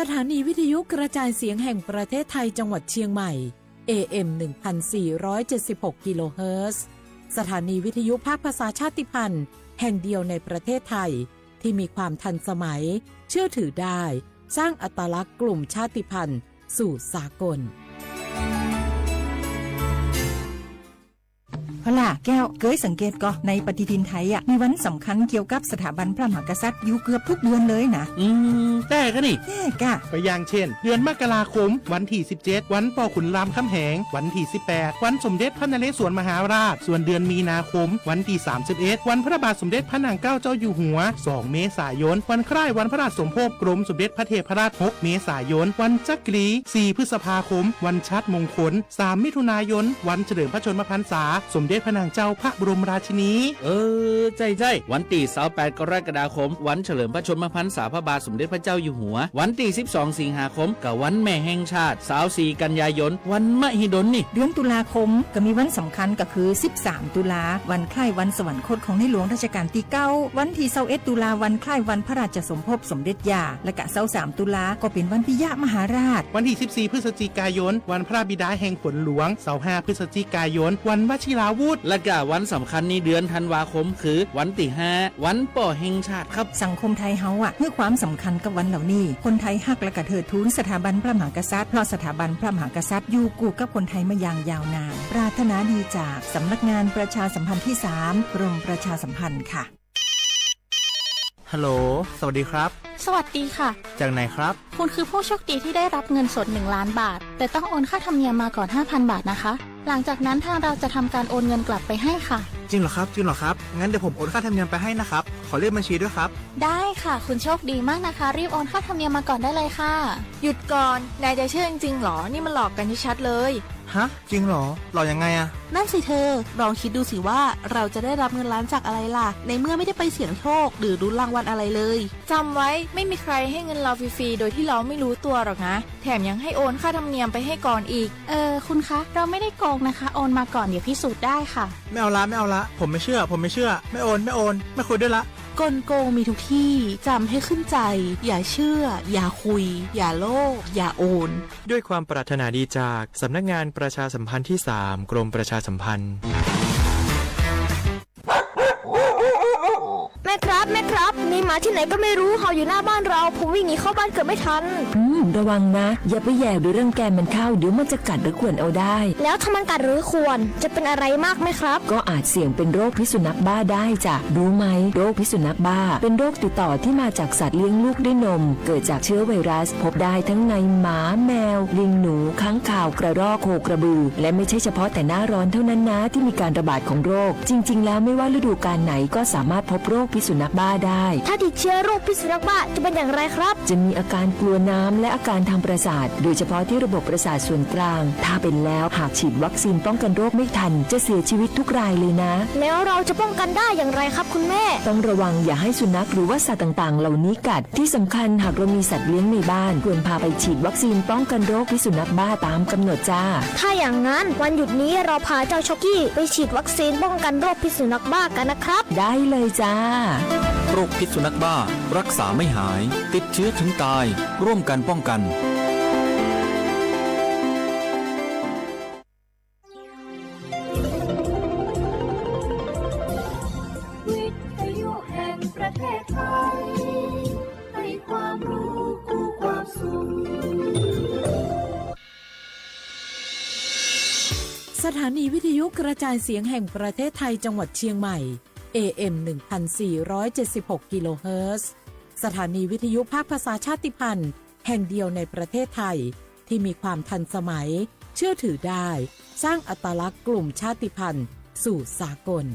สถานีวิทยุกระจายเสียงแห่งประเทศไทยจังหวัดเชียงใหม่ เอ เอ็ม หนึ่งพันสี่ร้อยเจ็ดสิบหก กิโลเฮิรตซ์ สถานีวิทยุภาคภาษาชาติพันธุ์แห่งเดียวในประเทศไทย ที่มีความทันสมัย เชื่อถือได้ สร้างอัตลักษณ์กลุ่มชาติพันธุ์สู่สากล พอล่ะแก้ว เกยสังเกตก่อ ในปฏิทินไทยอะ มีวันสำคัญเกี่ยวกับสถาบันพระมหากษัตริย์อยู่เกือบทุกเดือนเลยนะ อืม แต่ก็นี่ แต่กะ ก็อย่างเช่น เดือนมกราคม วันที่ สิบเจ็ด วันปอขุนรามคำแหง วันที่ สิบแปด วันสมเด็จพระนเรศวรมหาราช ส่วนเดือนมีนาคม วันที่ สามสิบเอ็ด วันพระบาทสมเด็จพระนางเกล้าเจ้าอยู่หัว สอง เมษายน วันคล้ายวันพระราชสมภพกรมสมเด็จพระเทพรัตน์ หก เมษายน วันจักรี สี่ พฤษภาคม วันชาติมงคล สาม มิถุนายน วันเฉลิมพระชนมพรรษา สมเด็จพระนางเจ้าพระบรมราชินี เออ ใจ้ใจ้ วันตี้ สาวแปด กรกฎาคม วันเฉลิมพระชนมพรรษาพระบาทสมเด็จพระเจ้าอยู่หัว วันตี้ สิบสอง สิงหาคม ก็วันแม่แห่งชาติ สาวสี่ กันยายน วันมหิดลนี่ เดือนตุลาคม ก็มีวันสำคัญก็คือ สิบสาม ตุลา วันคล้ายวันสวรรคตของในหลวงรัชกาลตี้เก้า วันตี้ ซาวเอ็ด ตุลา วันคล้ายวันพระราชสมภพสมเด็จย่า และกะ ซาวสาม ตุลา ก็เป็นวันปิยมหาราช วันตี้ สิบสี่ พฤศจิกายน วันพระบิดาแห่งฝนหลวง ซาวห้า พฤศจิกายน วันวชิราวุธ และกะวันสำคัญในเดือนธันวาคม คือวันตี้ ห้า วันป้อแห่งชาติครับ สังคมไทยเฮาอะ หื้อความสำคัญกับวันเหล่านี้ คนไทยฮักและกะเทิดทูนสถาบันพระมหากษัตริย์ เพราะสถาบันพระมหากษัตริย์อยู่คู่กับคนไทยมาอย่างยาวนาน ปรารถนาดีจากสำนักงานประชาสัมพันธ์ที่สาม กรมประชาสัมพันธ์ค่ะ ฮัลโหล สวัสดีครับ สวัสดีค่ะ จากไหนครับ คุณคือผู้โชคดีที่ได้รับเงินสด หนึ่งล้านบาท แต่ต้องโอนค่าธรรมเนียมมาก่อน ห้าพันบาทนะคะ หลังจากนั้นทางเราจะทำการโอนเงินกลับไปให้ค่ะ จริงเหรอครับ จริงเหรอครับ งั้นเดี๋ยวผมโอนค่าธรรมเนียมไปให้นะครับ ขอเลขบัญชีด้วยครับ ได้ค่ะ คุณโชคดีมากนะคะ รีบโอนค่าธรรมเนียมมาก่อนได้เลยค่ะ หยุดก่อน นายจะเชื่อจริงๆหรอ นี่มันหลอกกันชัดๆเลย ฮะ จริงเหรอ หลอกยังไงอะ นั่นสิเธอ ลองคิดดูสิว่าเราจะได้รับเงินล้านจากอะไรล่ะ ในเมื่อไม่ได้ไปเสี่ยงโชคหรือลุ้นรางวัลอะไรเลย จำไว้ ไม่มีใครให้เงินเราฟรีๆโดยที่เราไม่รู้ตัวหรอกนะ แถมยังให้โอนค่าธรรมเนียมไปให้ก่อนอีก เออ คุณคะ เราไม่ได้โกงนะคะ โอนมาก่อน เดี๋ยวพิสูจน์ได้ค่ะ ไม่เอาละ ไม่เอาละ ผมไม่เชื่อ ผมไม่เชื่อ ไม่โอน ไม่โอน ไม่คุยด้วยละ กลโกงมีทุกที่ จำให้ขึ้นใจ อย่าเชื่อ อย่าคุย อย่าโลภ อย่าโอน ด้วยความปรารถนาดีจากสำนักงานประชาสัมพันธ์ที่สาม กรมประชาสัมพันธ์ แม่ครับ แม่ครับ มีหมาที่ไหนก็ไม่รู้เห่าอยู่หน้าบ้านเรา ผมวิ่งหนีเข้าบ้านเกือบไม่ทัน อืม ระวังนะ อย่าไปแหย่หรือรังแกมันเข้า เดี๋ยวมันจะกัดหรือข่วนเอาได้ แล้วถ้ามันกัดหรือข่วน จะเป็นอะไรมากไหมครับ ก็อาจเสี่ยงเป็นโรคพิษสุนัขบ้าได้จ้ะ รู้ไหม โรคพิษสุนัขบ้า เป็นโรคติดต่อที่มาจากสัตว์เลี้ยงลูกด้วยนม เกิดจากเชื้อไวรัส พบได้ทั้งในหมา แมว ลิงหนู ค้างคาว กระรอก โคกระบือ และไม่ใช่เฉพาะแต่หน้าร้อนเท่านั้นนะ ที่มีการระบาดของโรค จริงๆแล้วไม่ว่าฤดูกาลไหนก็สามารถพบโรคพิษสุนัขบ้าได้ ถ้าติดเชื้อโรคพิษสุนัขบ้าจะเป็นอย่างไรครับ จะมีอาการกลัวน้ำและอาการทางประสาท โดยเฉพาะที่ระบบประสาทส่วนกลาง ถ้าเป็นแล้วหากฉีดวัคซีนป้องกันโรคไม่ทัน จะเสียชีวิตทุกรายเลยนะ แล้วเราจะป้องกันได้อย่างไรครับคุณแม่ ต้องระวังอย่าให้สุนัขหรือว่าสัตว์ต่างๆเหล่านี้กัด ที่สำคัญหากเรามีสัตว์เลี้ยงในบ้าน ควรพาไปฉีดวัคซีนป้องกันโรคพิษสุนัขบ้าตามกำหนดจ้า ถ้าอย่างนั้นวันหยุดนี้เราพาเจ้าช็อกกี้ไปฉีดวัคซีนป้องกันโรคพิษสุนัขบ้ากันนะครับ ได้เลยจ้า โรคพิษสุนัขบ้า รักษาไม่หาย ติดเชื้อถึงตาย ร่วมกันป้องกัน วิทยุแห่งประเทศไทย ให้ความรู้คู่ความสุข สถานีวิทยุกระจายเสียงแห่งประเทศไทยจังหวัดเชียงใหม่ เอ เอ็ม หนึ่งพันสี่ร้อยเจ็ดสิบหก กิโลเฮิรตซ์ สถานีวิทยุภาคภาษาชาติพันธุ์แห่งเดียวในประเทศไทย ที่มีความทันสมัย เชื่อถือได้ สร้างอัตลักษณ์กลุ่มชาติพันธุ์สู่สากล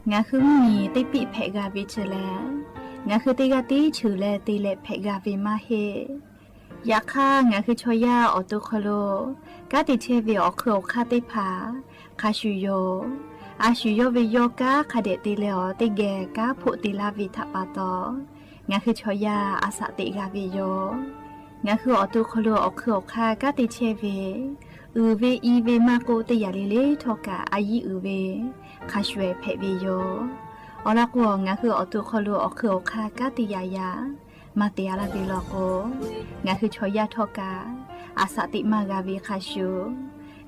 Ngaˬ hui mvuhˇ miˬ teˇ piˆ hpehꞈ g'a ve chi leh, ngaˬ hui teˇ g'aˇ tiˉ cheuˬ leh te leh hpehꞈ g'a ve maˇ heˆ. Yaꞈ hk'aˇ, ngaˬ hui chaw yaˇ awˬ to hk'aw lo kanˉ te chehˇ ve awˬ hk'ui awˬ hk'aˇ teˇ hpaˍ hk'a shuˍ yoˬ. A shuˍ yawˇ ve yawˇ kanˉ hk'a dehꞈ te leh awˬ teˇ geh kanˉ hpoˆ te laˇ ve htaꞈ pa taw, ngaˬ hui chaw yaˇ a shaꞈ teꞈ g'a ve yoˬ. Ngaˬ hui awˬ to hk'aw lo awˬ hk'ui awˬ hk'aˇ kanˉ te chehˇ ve Uiˍ ve i ve maˇ k'oˆ, teˇ yanˇ le le htawˇ kaꞈ a yiˉ uiˍ ve hk'a shuˍ ehˍ hpehꞈ ve yoˬ. Awˬ lawn k'o, ngaˬ hui awˬ to hk'aw lo awˬ hkui awˬ hk'aˇ kanˉ te yaꞈ yaꞈ maˇ te a laˇ ve law k'o, ngaˬ hui chaw yaˇ htawˇ kaꞈ a saꞈ teꞈ maˇ g'a ve hk'a shuˍ,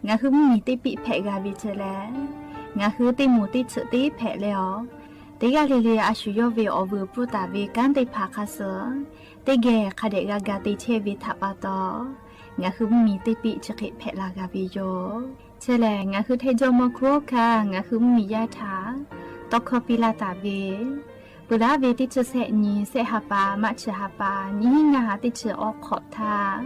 ngaˬ hui mvuhˇmiˬ teˇ piˆ hpehꞈ g'a ve chi lehˬ, ngaˬ hui teˇ moˍ teˇ tsuhꞈ teˇ hpehꞈ leh awˬ, teˇ g'aˇ le le a shu yawˇ ve awˬ vuiˬ pfuhˇ taˍ ve kanˉ teˇ hpaˍ hk'a suh teˇ geh hk'a dehꞈ g'a ga te chehˇ ve htaꞈ pa taw, ngaˬ hui mvuhˇmiˬ teˇ piˆ chi hk'e hpehꞈ la g'a ve yoˬ. Chi lehˬ, ngaˬ hui Htaiˇ jawˇmawˇ hkunˉ hawˉ hkanˇ ngaˬ hui mvuhˇmiˬ yaˇ htaꞈ tawˇ hkawˇ piˇ laˇ taˍ ve, peuˬ laˉ ve teˇ chi sehˆ nyi, sehˆ ha pa, March chi ha pa, nyiˇ hinˉ ngaˇ ha teˇ chi awˬ hk'awꞈ htaˇ,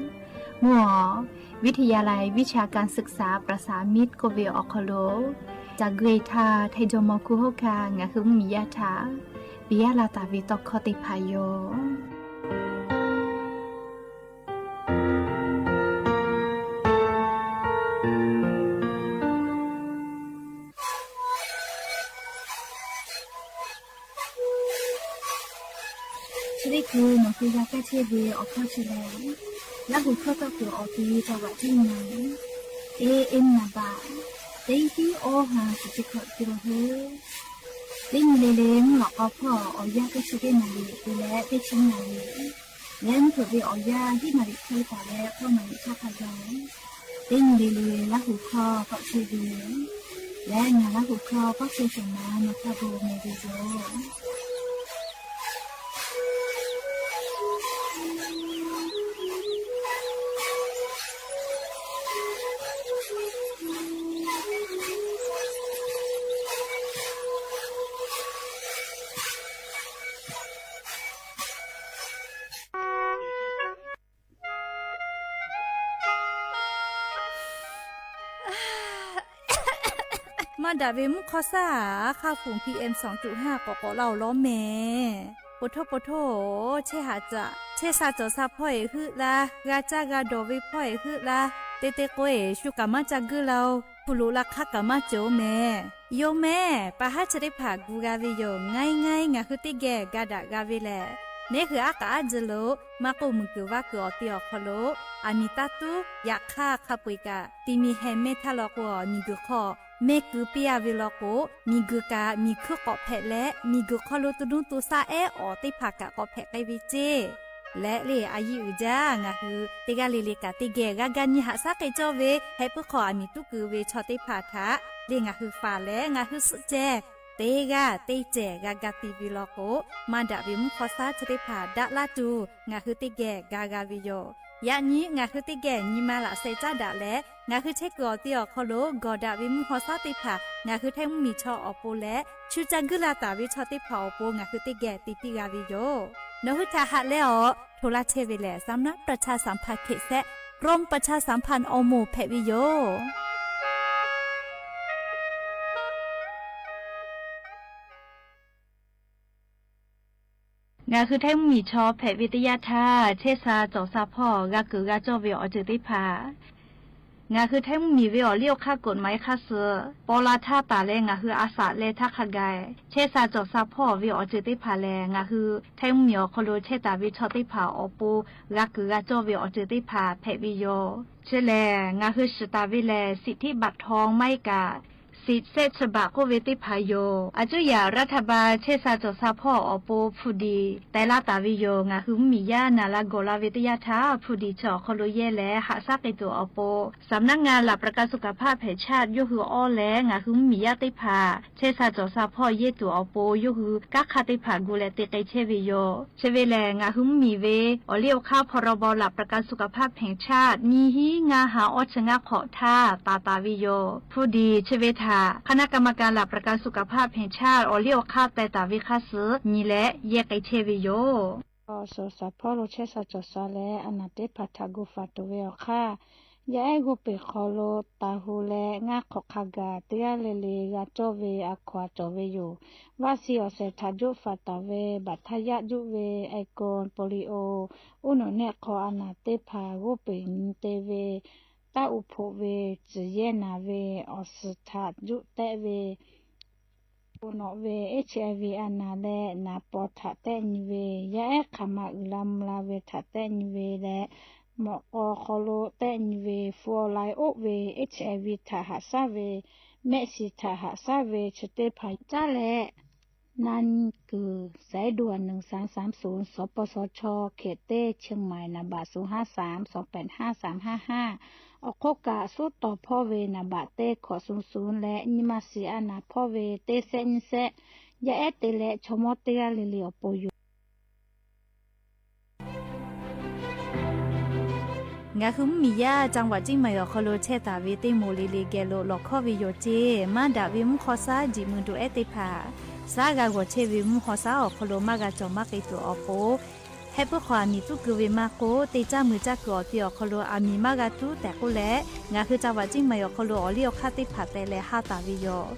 mvuhˇ awˬ วิทยาลัยวิชาการศึกษาประสามิตร k'oˆ ve awˬ hk'aw lo, ca gui htaˇ Htaiˇ jawˇmawˇ hkunˉ hawˉ hkanˇ ngaˬ hui mvuhˇmiˬ yaˇ htaꞈ piˇ laˇ taˍ ve tawˇ hkawˇ teˇ hpaˍ yoˬ. Chi teˇ hkui nawˬ hui g'a kaˇ chehˇ ve awˬ hkawˇ chi lehˬ, Laˇ huˍ hkawˇ tawˇ kuiˬ awˬ ti taw g'aꞈ tiˉ na, e e naˍ baꞈ teˇ tiˉ awˇ ha chi teˇ hkawꞈ te la hui. Teˇ nyi le le mvuhˇ lawꞈ k'aw hpawˇ awˬ yanˇ teˇ chi teˇ naˍ riˍ te leh teˇ chi naˍ riˍ, leh mvuhˇ hpeuꞈ ve awˬ yanˇ hiˉ naˍ riˍ hk'e taˍ leh k'awˇ naˍ riˍ htaˇ hk'a gaˬ, teˇ nyi le le Laˇ huˍ hkawˇ k'awꞈ chehˇ ve yoˬ. Leh ngaˬ Laˇ huˍ hkawˇ k'awꞈ chehˇ shawˍ naˍ, nawˬ htaꞈ bon meh ve yoˬ. Maˇ daꞈ ve mvuhˇ hk'awˇ shaˉ, a hk'aˇ fuˍ PM สองจุดห้า k'awꞈ k'awꞈ laˇ-oˬ lawˉ mehˍ. Po htoˇ po htoˇ, chehˇ haꞈ caꞈ chehˇ sha cawˬ sha hpawˇ eˬ heuˆ laˇ, g'a caˇ g'a dawˬ ve hpawˇ eˬ heuˆ laˇ, te te k'o eˬ shu kaꞈ maˇ ca guiˇ laˇ-oˬ. Hpu loꞈ la hk'aˇ kaꞈ maˇ cawˬ mehˍ. Yawˇ mehˍ, pa haˉ chi teˇ hpaˍ gu g'a ve yoˬ. Ngaˇ iˉ ngaˇ iˉ ngaˬ hui teˇ geh ga daꞈ g'a ve lehˬ, neˉ hui aˉ k'aꞈ aˉ ji lo maˇ k'oˆ, muiˬ guiˬ vaˇ kuiˬ awˬ te awˬ hk'aw lo aˬ miˍ taˇ tuˉ yaꞈ hk'aˇ hk'a peu-eˬ kaꞈ ti mi heh mehˇ htaˇ law k'o, miˬ guiˬ hk'aw mehˇ keu piˇ-a ve law k'o, miˬ guiˬ kaꞈ miˬ hkuiˇ k'awꞈ hpehꞈ leh, miˬ guiˬ hk'aw lo to nuˇ to shaˆ ehˉ awˬ teˇ hpaˍ kaꞈ k'awꞈ hpehꞈ k'ai ve ceˇ. Leh le a yiˇ uiˍ jaˇ, ngaˬ hui teˇ g'aˇ le le kaꞈ teˇ geh g'a ga nyi haꞈ shaˉ k'ai cawˇ ve, heh puiˉ hk'aw aˬ miˍ tuˉ keu ve chaw teˇ hpaˍ htaꞈ le ngaˬ hui faˍ leh ngaˬ hui suhˆ ceh teˇ g'aˇ teˇ cehˬ g'a ga ti ve law k'o, maˇ daꞈ ve mvuhˇ hk'awˇ shaˉ chi teˇ hpaˍ daꞈ laˇ tuˬ ngaˬ hui teˇ geh ga g'a ve yoˬ. Yaꞈ nyi ngaˬ hui teˇ geh nyi ma laꞈ sheh caˉ daꞈ leh, ngaˬ hui chehˇ kuiˬ awˬ te awˬ hk'aw lo gawˬ daꞈ ve mvuhˇ hk'awˇ shaˉ teˇ hpaˍ ngaˬ hui Htaiˇ mvuhˇmiˬ chaw awˬ pon leh, shu ca guiˇ la taˍ ve chaw teˇ hpaˍ awˬ pon ngaˬ hui teˇ geh te piˇ g'a ve yoˬ. Nawˬ hui htaꞈ haꞈ leh awˬ hto laˇ chehˇ ve lehˬ, สำนักประชาสัมพันธ์เขต แซะ กรมประชาสัมพันธ์ awˬ moˍ hpehꞈ ve yoˬ. Ngaˬ hui Htaiˇ mvuhˇmiˬ chaw hpehꞈ ve teˇ yanˇ htaˇ, chehˇ sha cawˬ sha hpawˇ g'a keunˍ g'a cawˇ ve awˬ ceuˬ teˇ hpaˍ, ngaˬ hui Htaiˇ mvuhˇmiˬ ve awˬ liˇ awˬ hk'aˇ กฎหมาย hk'aˇ suh paw la htaˇ taˍ leh ngaˬ hui a saꞈ leh htaˇ hk'a gaˬ, chehˇ sha cawˬ sha hpawˇ ve awˬ ceuˬ teˇ hpaˍ lehˬ, ngaˬ hui Htaiˇ mvuhˇmiˬ awˬ hk'aw lo chehˇ taˍ ve chaw teˇ hpaˍ awˬ pon g'a keunˍ g'a cawˇ ve awˬ ceuˬ teˇ hpaˍ hpehꞈ ve yoˬ. Chi lehˬ, ngaˬ hui shiˍ taˍ ve lehˬ, สิทธิบัตรทอง maˇ heˆ kaꞈ สิทธิ์แซะฉบับ k'oˆ ve teˇ hpaˍ yoˬ. A cuˉ yaꞈ รัฐบาล chehˇ sha cawˬ sha hpawˇ awˬ pon hpu diˍ teh laˇ taˍ ve yoˬ. Ngaˬ hui mvuhˇmiˬ yaˇ naˍ la gawˬ la ve teˇ yanˇ htaˇ, hpu diˍ chi awˬ hk'aw lo yehˇ leh haꞈ shaˉ k'ai tuˬ awˬ pon, สำนักงานหลักประกันสุขภาพแห่งชาติ yawˇ hui awˇ leh ngaˬ hui mvuhˇmiˬ yaˇ teˇ hpaˍ chehˇ sha cawˬ sha hpawˇ yehˇ tuˬ awˬ pon yawˇ hui kanˉ hk'aˇ teˇ hpaˍ gu leh te k'ai chehˇ ve yoˬ. Chi ve lehˬ, ngaˬ hui mvuhˇmiˬ ve awˬ liˇ awˬ hk'aˇ พรบหลักประกันสุขภาพแห่งชาติ nyiˇ hinˉ ngaˇ ha awˇ chi ngaˇ hk'awꞈ htaˇ taˍ taˍ ve yoˬ. Hpu diˍ chi ve htaꞈ คณะกรรมการหลักประกันสุขภาพแห่งชาติ awˬ liˇ awˬ hk'aˇ teh taˍ ve hk'aˇ suh nyi leh yehˇ k'ai chehˇ ve yoˬ. Cawˬ sha hpawˇ lo chehˇ sha cawˬ sha leh a naˍ teˇ hpaˍ htaꞈ gu faˍ tuˬ ve awˬ hk'aˇ, yaˇ ehˉ g'oˇ peˬ hk'aw lo taˍ hu leh ngaˇ hk'awꞈ hk'a gaˬ teˇ g'aˇ le le g'a cawˇ ve a hkaw-anˬ cawˬ ve yoˬ. Vaˆ siˍ awˬ shehˍ htaꞈ juˆ faˍ taˍ ve, baꞈ htaˇ yaˆ juˆ ve, ไอโฟน โปลิโอ uˉ nawˬ nehˆ hk'aw a naˍ teˇ hpaˍ g'oˇ peˬ nyi te ve, taˇ uˍ hpoꞈ ve, tcuhˬ yehˇ naˍ ve, awˬ suhˍ htaꞈ juˆ tehˆ ve, po nawꞈ ve, HIV a naˍ leh naˍ paw htaꞈ tehˆ nyi ve, yaˇ ehˉ hk'aˬ ma uiˍ la mvuh la ve htaꞈ tehˆ nyi ve leh, Mawꞈ k'aw hk'aw lo tehˆ nyi ve, fu awˬ lai oˆ ve, HIV htaꞈ haꞈ shaˉ ve, mehˆ shiˍ htaꞈ haꞈ shaˉ ve chi teˇ hpaˍ caˉ leh, na nyi kuiˬ สายด่วน หนึ่งสามสามศูนย์ สปสช เขตเต้ เชียงใหม่ naˍ baꞈ ศูนย์ห้าสาม สองแปดห้า สามห้าห้า awˬ hk'oˆ kaꞈ suˉ tawˍ hpawˇ ve naˍ baꞈ teˇ hkawꞈ ศูนย์ศูนย์ leh nyi ma shiˍ a naˍ hpawˇ ve teˇ sehˆ nyiˇ sehˆ yaˇ ehˉ te leh chaw mawˇ teˇ g'aˇ le le awˬ pon yoˬ. Ngaˬ hui mvuhˇmiˬ yaˇ จังหวัดเชียงใหม่ awˬ hk'aw lo chehˇ taˍ ve teˇ moˍ le le geh lo lawˬ hkawˇ ve yoˬ ceˇ. Maˇ daꞈ ve mvuhˇ hk'aw shaˉ jiꞈ mui do ehˉ teˇ hpaˍ, shaˉ g'a g'awˬ chehˇ ve mvuhˇ hk'aw shaˉ awˬ hk'aw lo maˇ g'a cawˬ maˇ k'ai tuˬ awˬ pon, heh puiˉ hk'aw aˬ miˍ tuˉ keu ve maˇ k'oˆ, teˇ caˇ mui caˇ kuiˬ awˬ ti awˬ hk'aw lo aˬ miˍ maˇ g'a tuˉ tehꞈ k'oˆ leh, ngaˬ hui จังหวัดเชียงใหม่ awˬ hk'aw lo awˬ liˇ awˬ hk'aˇ teˇ hpaˍ teh leh haˇ taˍ ve yoˬ.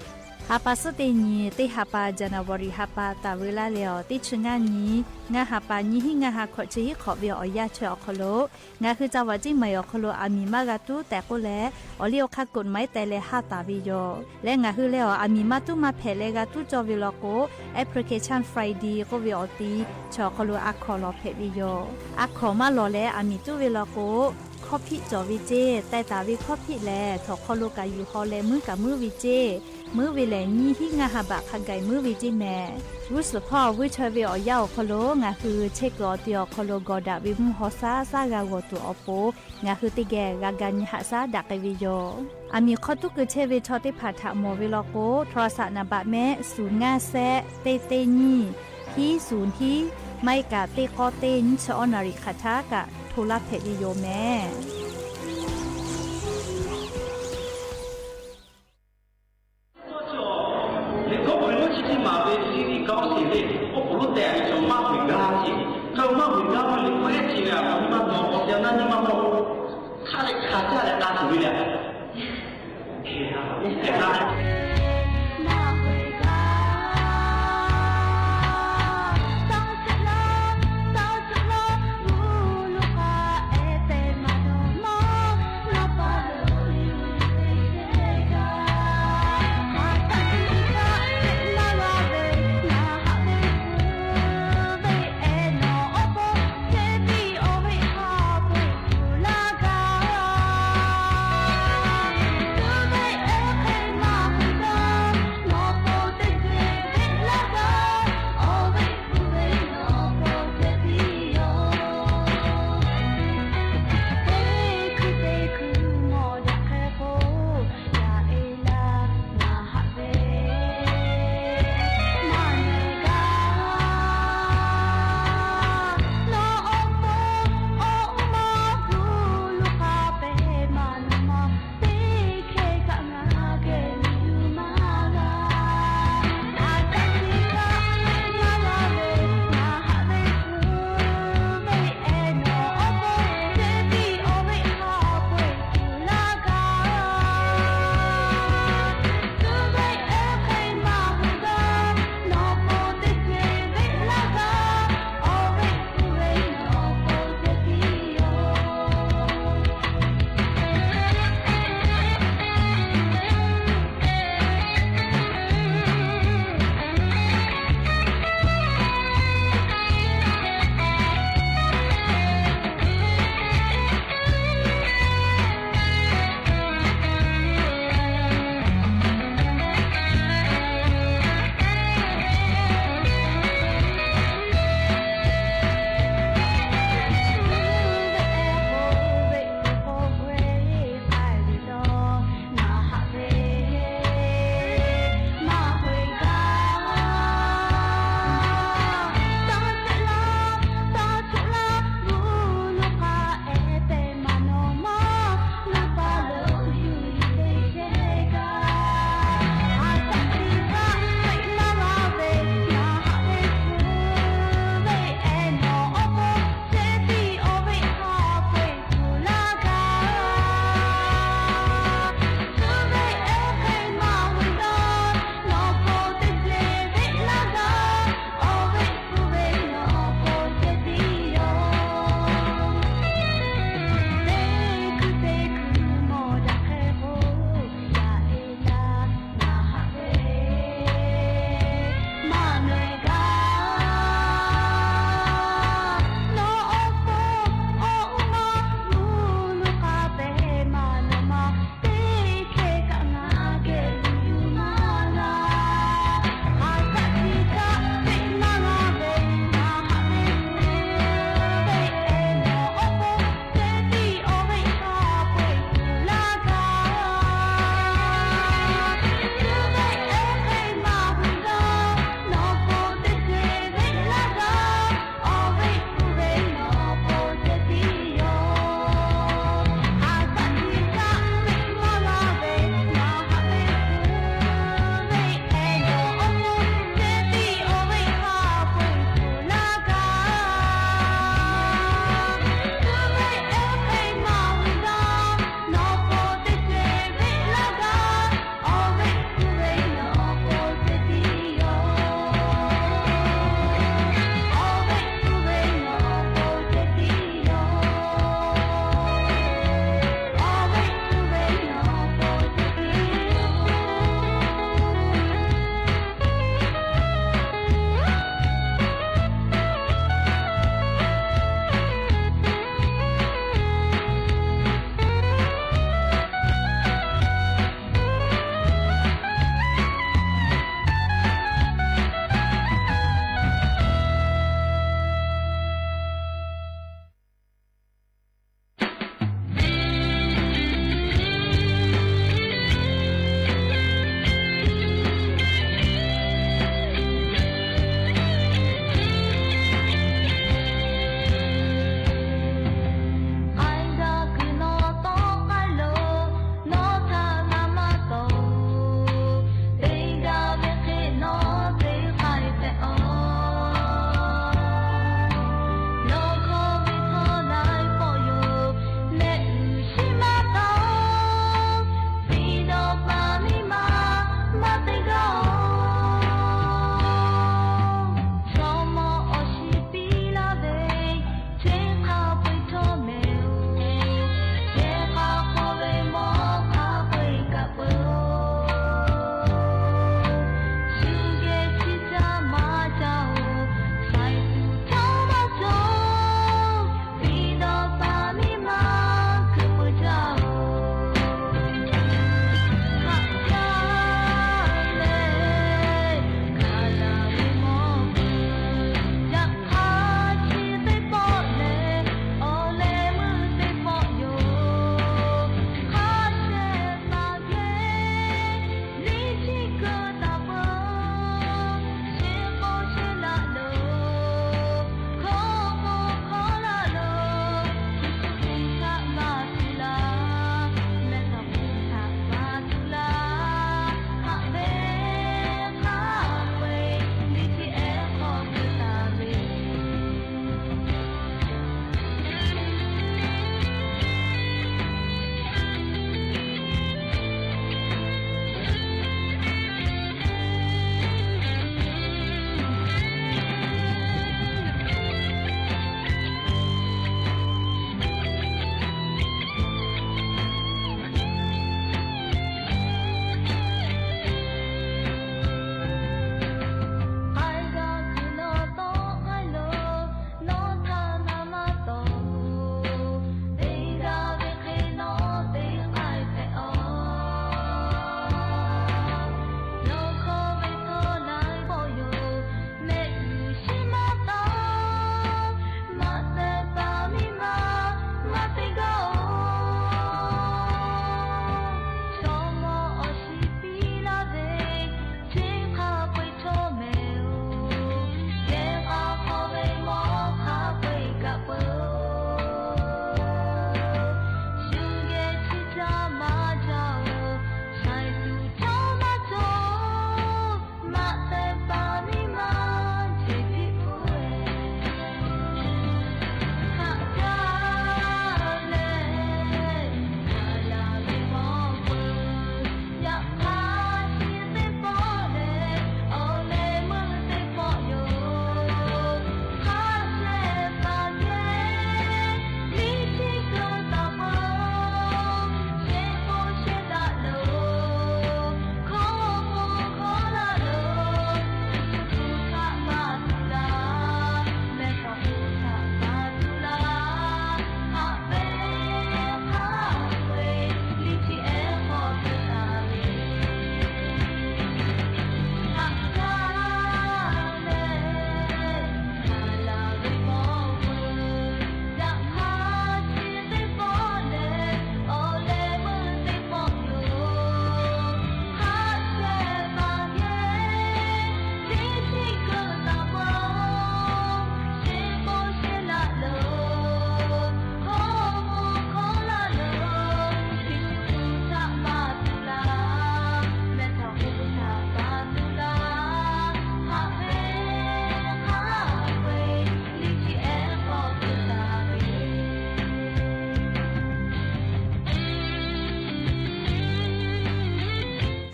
Ha pa suhˉ teˇ nyi, teˇ ha pa January ha pa taˍ veu laˇ leh awˬ teˇ chi ngaˇ nyi, ngaˇ ha pa nyiˇ hinˉ ngaˇ ha hkawꞈ chi hiˉ hk'awꞈ ve awˬ yanˇ chi awˬ hk'aw lo, ngaˬ hui จังหวัดเชียงใหม่ awˬ hk'aw lo aˬ miˍ maˇ g'a tuˉ tehꞈ k'oˆ leh, awˬ liˇ awˬ hk'aˇ กฎหมาย teh leh haˇ taˍ ve yoˬ. Leh ngaˬ hui leh awˬ aˬ miˍ maˇ tuˉ maˇ hpehꞈ leh g'a tuˉ cawˇ ve law k'o, Application Friday k'oˆ ve awˬ ti chi awˬ hk'aw lo a hkawnˍ lawˬ hpehꞈ ve yoˬ. A hkawnˍ maˇ lawˬ leh aˬ miˍ tuˉ ve law k'o, hkawˇ hpiˆ cawˬ ve ceˇ. Teh taˍ ve hkawˇ hpiˆ lehˬ, htawnˍ hk'aw lo kaꞈ yuˬ haw leh muiˉ kaꞈ muiˉ ve ceˇ. Muiˉ ve lehˬ, nyiˇ hinˉ ngaˇ ha baꞈ hk'a gaˬ muiˉ ve ceˇ mehˍ. G'uˇ suhˍ hpawˇ vuiˇ chaweh ve awˬ yanˇ awˬ hk'aw lo ngaˬ hui chehˇ kuiˬ awˬ ti awˬ hk'aw lo gawˬ daꞈ ve mvuhˇ hk'aw shaˉ shaˉ g'a g'awˬ tuˬ awˬ pon, ngaˬ hui teˇ geh g'a ga nyi haꞈ shaˉ daꞈ k'ai ve yoˬ. Aˬ miˍ hk'aw tuˉ keu chehˇ ve chaw teˇ hpaˍ htaꞈ mawˬ ve law k'o, โทรศัพท์ naˍ baꞈ mehˆ ศูนย์ห้าแปด teˇ teˇ nyiˇ, hiˉ ศูนย์ hiˉ, maˇ heˆ kaꞈ teˇ k'awˇ teˇ nyiˇ chi awˇ naˍ riˍ hk'aˬ htaˇ kaꞈ โทร laˇ hpehꞈ ve yoˬ mehˍ. Liꞈ hkawˇ hk'aw lo chi teˇ maˍ ve chi teˇ kaꞈ awˬ sheˍ ve, awˬ hk'aw lo tehꞈ ve chaw maˇ vuiˬ gaˇ ce. Hk'e maˇ vuiˬ gaˇ ve liꞈ hkawˇ ehˉ ce ve a k'aw nyi ma taw k'awꞈ te a naˇ nyi ma taw, hk'a leh hk'a caˇ leh k'a tuˬ ve lehˬ,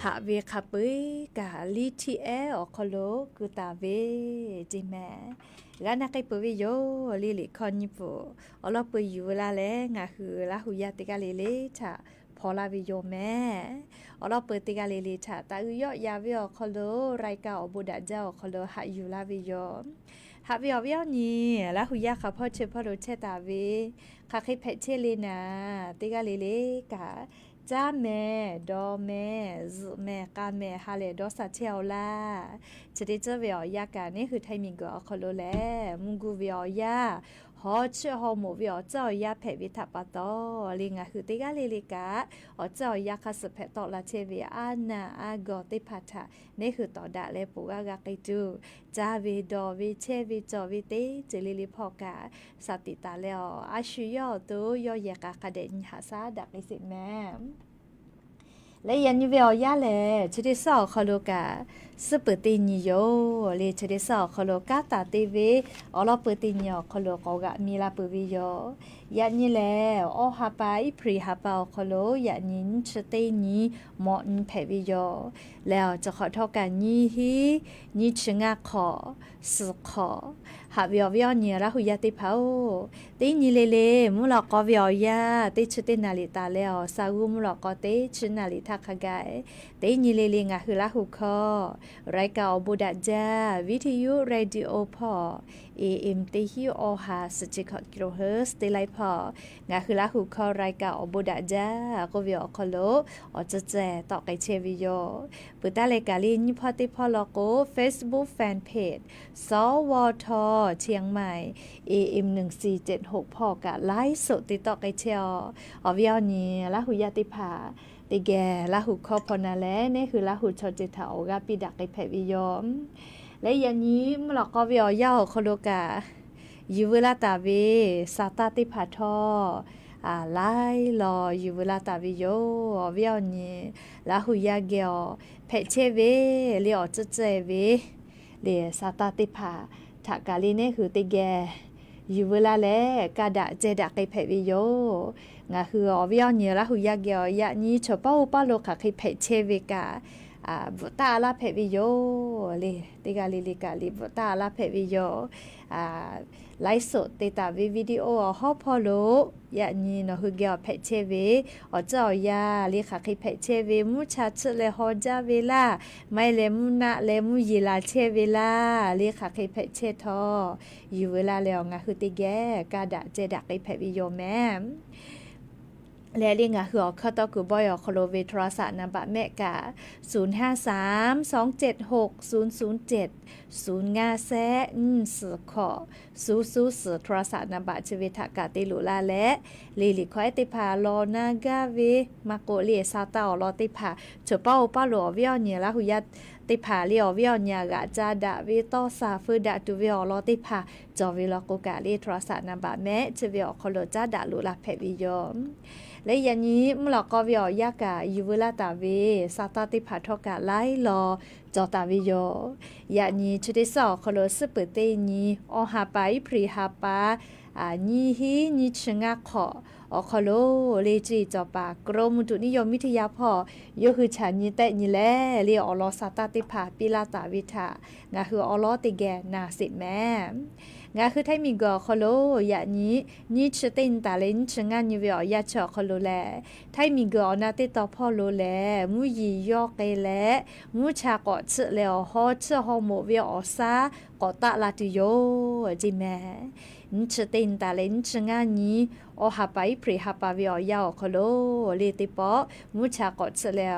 Haꞈ ve hk'a peu-eˬ kaꞈ liˇ htiˇ ehˉ awˬ hk'aw lo keu taˍ ve ceˇ mehˍ. G'a na k'ai peuˬ ve yoˬ. Liˇ liꞈ hkawˇ nyiˇ pfuhˍ awˬ lawn peu-eˬ yuˬ veu laˇ leh ngaˬ hui Laˇ hu yaˇ teˇ g'aˇ le le htaꞈ hpaw laˇ ve yoˬ mehˍ. Awˬ lawn peu-eˬ teˇ g'aˇ le le htaꞈ taˍ uiˍ yawˆ yan ve awˬ hk'aw lo รายการ awˬ bon daꞈ jaˇ awˬ hk'aw lo haꞈ yuˬ laˇ ve yoˬ. Haꞈ ve awˬ viˉ awˬ nyi, Laˇ hu yaˇ hk'a hpawˇ chi hpawˇ lo chehˇ taˍ ve, hk'aˬ hk'e hpehꞈ chehˇ le naˍ, teˇ g'aˇ le le kaꞈ, caˇ mehˍ, dawˬ mehˍ, zuhꞈ mehˍ, k'a mehˍ, ha lehˬ dawˇ sha chehˇ-oˆ laˇ. Chi teˇ ceuˬ ve awˬ yanˇ kaꞈ neˇ hui Htaiˇ miˬguiˬ awˬ hk'aw lo lehˬ, mvuhˇ guˇ ve awˬ yanˇ, hawˉ chiˆ hawˉ moꞈ ve awˬ tcuhˉ awˬ yanˇ hpehꞈ ve htaꞈ pa taw, le ngaˬ hui teˇ g'aˇ le le kaꞈ awˬ tcuhˉ awˬ yanˇ hk'a suhˍ hpehꞈ tawˆ la chehˇ ve aˉ naˆ aˉ gawˬ teˇ hpaˍ htaꞈ neˇ hui tawˍ daꞈ leh poˬ g'aˇ g'a k'ai tuˬ, caˇ ve dawˬ ve chehˇ ve cawˬ ve teˇ ceuˬ le le hpawˇ kaꞈ, shaˍ tiꞈ taˍ leh awˬ a shu yawˇ awˬ to yawˇ yehˬ k'a hk'a dehꞈ nyi haꞈ shaˉ daꞈ k'ai sheˍ mehˍ. Leh yaꞈ nyi ve awˬ yanˇ lehˬ, chi teˇ suhˉ awˬ hk'aw lo kaꞈ suhˉ peuˬ teˇ nyi yoˬ. Le chi teˇ suhˉ awˬ hk'aw lo kanˉ taˍ te ve awˬ lawn peu teˇ nyi awˬ hk'aw lo k'awꞈ g'aꞈ mi la peuˬ ve yoˬ. Yaꞈ nyi lehˬ, awˬ ha pa April ha pa awˬ hk'aw lo yaꞈ nyi nyiˇ chi teˇ nyi mawꞈ nyi hpehꞈ ve yoˬ. Leh awˬ ceuˬ hk'awꞈ htawˇ kaꞈ nyiˇ hinˉ nyiˇ chi ngaˇ hk'awꞈ, suhˍ hk'awꞈ. Haꞈ ve awˬ viˉ awˬ nyi Laˇ hu yaˇ teˇ hpaˍ-oˬ, teˇ nyi le le mvuhˇ lawꞈ k'aw ve awˬ yanˇ teˇ chi teˇ naˍ riˍ taˍ leh awˬ sa g'uˇ mvuhˇ lawꞈ k'aw teˇ chi naˍ riˍ htaˇ hk'a gaˬ, teˇ nyi le le ngaˬ hui Laˇ hu hkawˇ รายการ awˬ bon daꞈ jaˇ วิทยุ radio hpawˇ, A M teˇ hinˉ awˬ ha suhˍ chi hkawꞈ kilohertz teˇ laiˉ hpawˇ, ngaˬ hui Laˇ hu hkawˇ รายการ awˬ bon daꞈ jaˇ k'oˆ ve awˬ hk'aw lo awˬ ceuˬ ceh tawˆ k'ai chehˇ ve yoˬ. Peuˬ taˍ leh kaꞈ le nyiˇ hpawˇ teˇ hpawˇ law k'o Facebook fan page สวท เชียงใหม่ A M หนึ่งสี่เจ็ดหก hpawˇ kaꞈ ไลฟ์สด te tawˆ k'ai chehˇ-oˆ. Awˬ viˉ awˬ nyi Laˇ hu yaˇ teˇ hpaˍ, teˇ geh Laˇ hu hkawˇ hpaw na leh neˇ hui Laˇ hu chaw ceuˬ htaꞈ awˬ g'aˇ piˇ daꞈ k'ai hpehꞈ ve yoˬ. Leh yaꞈ nyi mvuhˇ lawꞈ k'aw ve awˬ yanˇ awˬ hk'aw lo kaꞈ yuˬ veu laˇ taˍ ve sa taˇ teˇ hpaˍ htawˇ, laiˉ law yuˬ veu laˇ taˍ ve yoˬ. Awˬ viˉ awˬ nyi Laˇ hu yaˇ geh awˬ hpehꞈ chehˇ ve le awˬ ceuˬ ceh ve le sa taˇ teˇ hpaˍ htaꞈ kaꞈ le neˇ hui teˇ geh yuˬ veu laˇ leh ka daꞈ ceh daꞈ k'ai hpehꞈ ve yoˬ. Ngaˬ hui awˬ viˉ awˬ nyi Laˇ hu yaˇ geh awˬ yaꞈ nyi chaw paˉ oˇ paˉ lo hk'aˬ hk'e hpehꞈ chehˇ ve kaꞈ bvuhꞈ taˆ laˇ hpehꞈ ve yoˬ. Le teˇ g'aˇ le le kaꞈ le bvuhꞈ taˆ laˇ hpehꞈ ve yoˬ. Laiˉ soꞈ te taˍ ve video awˬ hawˉ hpawˇ lo yaꞈ nyi nawˬ hui geh awˬ hpehꞈ chehˇ ve awˬ ceuˬ awˬ yanˇ le hk'aˬ hk'e hpehꞈ chehˇ ve, mvuhˇ cha chiˆ leh haw jaˇ ve laˇ, maˇ heˆ leh mvuhˇ naˆ leh mvuhˇ yeˬ laˬ chehˇ ve laˇ, le hk'aˬ hk'e hpehꞈ chehˇ htawˇ, yuˬ veu laˇ leh awˬ ngaˬ hui teˇ geh ka daꞈ ceh daꞈ k'ai hpehꞈ ve yoˬ mehˍ. Leh le ngaˬ hui awˬ hkawˇ tawˇ kuiˬ bawehˇ awˬ hk'aw lo ve โทรศัพท์ naˍ baꞈ mehˆ kaꞈ, suˍ haˇ saˍ suˍ jet hoꞈ suˍ suˍ jet suˍ ngaˇ sehˆ nyiˇ suhˍ hkawꞈ suˍ suˍ suˍ โทรศัพท์ naˍ baꞈ chi ve htaꞈ kaꞈ te loꞈ laˇ leh, le liꞈ hkawˇ ehˉ teˇ hpaˍ lawˬ na gaˇ ve maˇ k'oˆ le sa taˇ awˬ lawn teˇ hpaˍ, chaw paˉ oˇ paˉ lo awˬ viˉ awˬ nyi Laˇ hu yaˇ teˇ hpaˍ le awˬ viˉ awˬ nyi a g'aꞈ ca daꞈ ve tawˇ saˍ feu daꞈ tuˬ ve awˬ lawn teˇ hpaˍ cawˬ ve law k'o kaꞈ le โทรศัพท์ naˍ baꞈ mehˆ chi ve awˬ hk'aw lo caˉ daꞈ loꞈ la hpehꞈ ve yoˬ. Leh yaꞈ nyi mvuhˇ lawꞈ k'aw ve awˬ yanˇ kaꞈ yuˬ veu laˇ taˍ ve sa taˇ teˇ hpaˍ htawˇ kaꞈ laiˉ law cawˬ taˍ ve yoˬ. Yaꞈ nyi chi teˇ suhˉ awˬ hk'aw lo suhˉ peuˬ teˇ nyi awˬ ha pa April ha pa nyiˇ hinˉ nyiˇ chi ngaˇ hk'awꞈ awˬ hk'aw lo le ceˇ cawˬ paˍ กรมอุตุนิยมวิทยา hpawˇ yawˇ hui chaꞈ nyi tehˆ nyi leh le awˬ lawn sa taˇ teˇ hpaˍ piˇ laˇ taˍ ve htaꞈ ngaˬ hui awˬ lawn teˇ geh na sheˍ mehˍ. Ngaˬ hui Htaiˇ miˬguiˬ awˬ hk'aw lo yaꞈ nyi nyiˇ chi teˇ nyi taˍ leh nyiˇ chi ngaˇ nyi ve awˬ yanˇ chi awˬ hk'aw lo lehˬ, Htaiˇ miˬguiˬ awˬ na teˇ taw hpawˇ lo lehˬ mvuhˇ yeˬ yawˇ k'ai leh, mvuhˇ cha k'awꞈ chiˆ leh awˬ hawˉ chiˆ hawˉ moꞈ ve awˬ shaˉ k'awꞈ taˆ la tuˬ yoˬ ceˇ mehˍ. Nyiˇ chi teˇ nyi taˍ leh nyiˇ chi ngaˇ nyi awˬ ha pa April ha pa ve awˬ yanˇ awˬ hk'aw lo le teˇ pawˆ mvuhˇ cha k'awꞈ chiˆ leh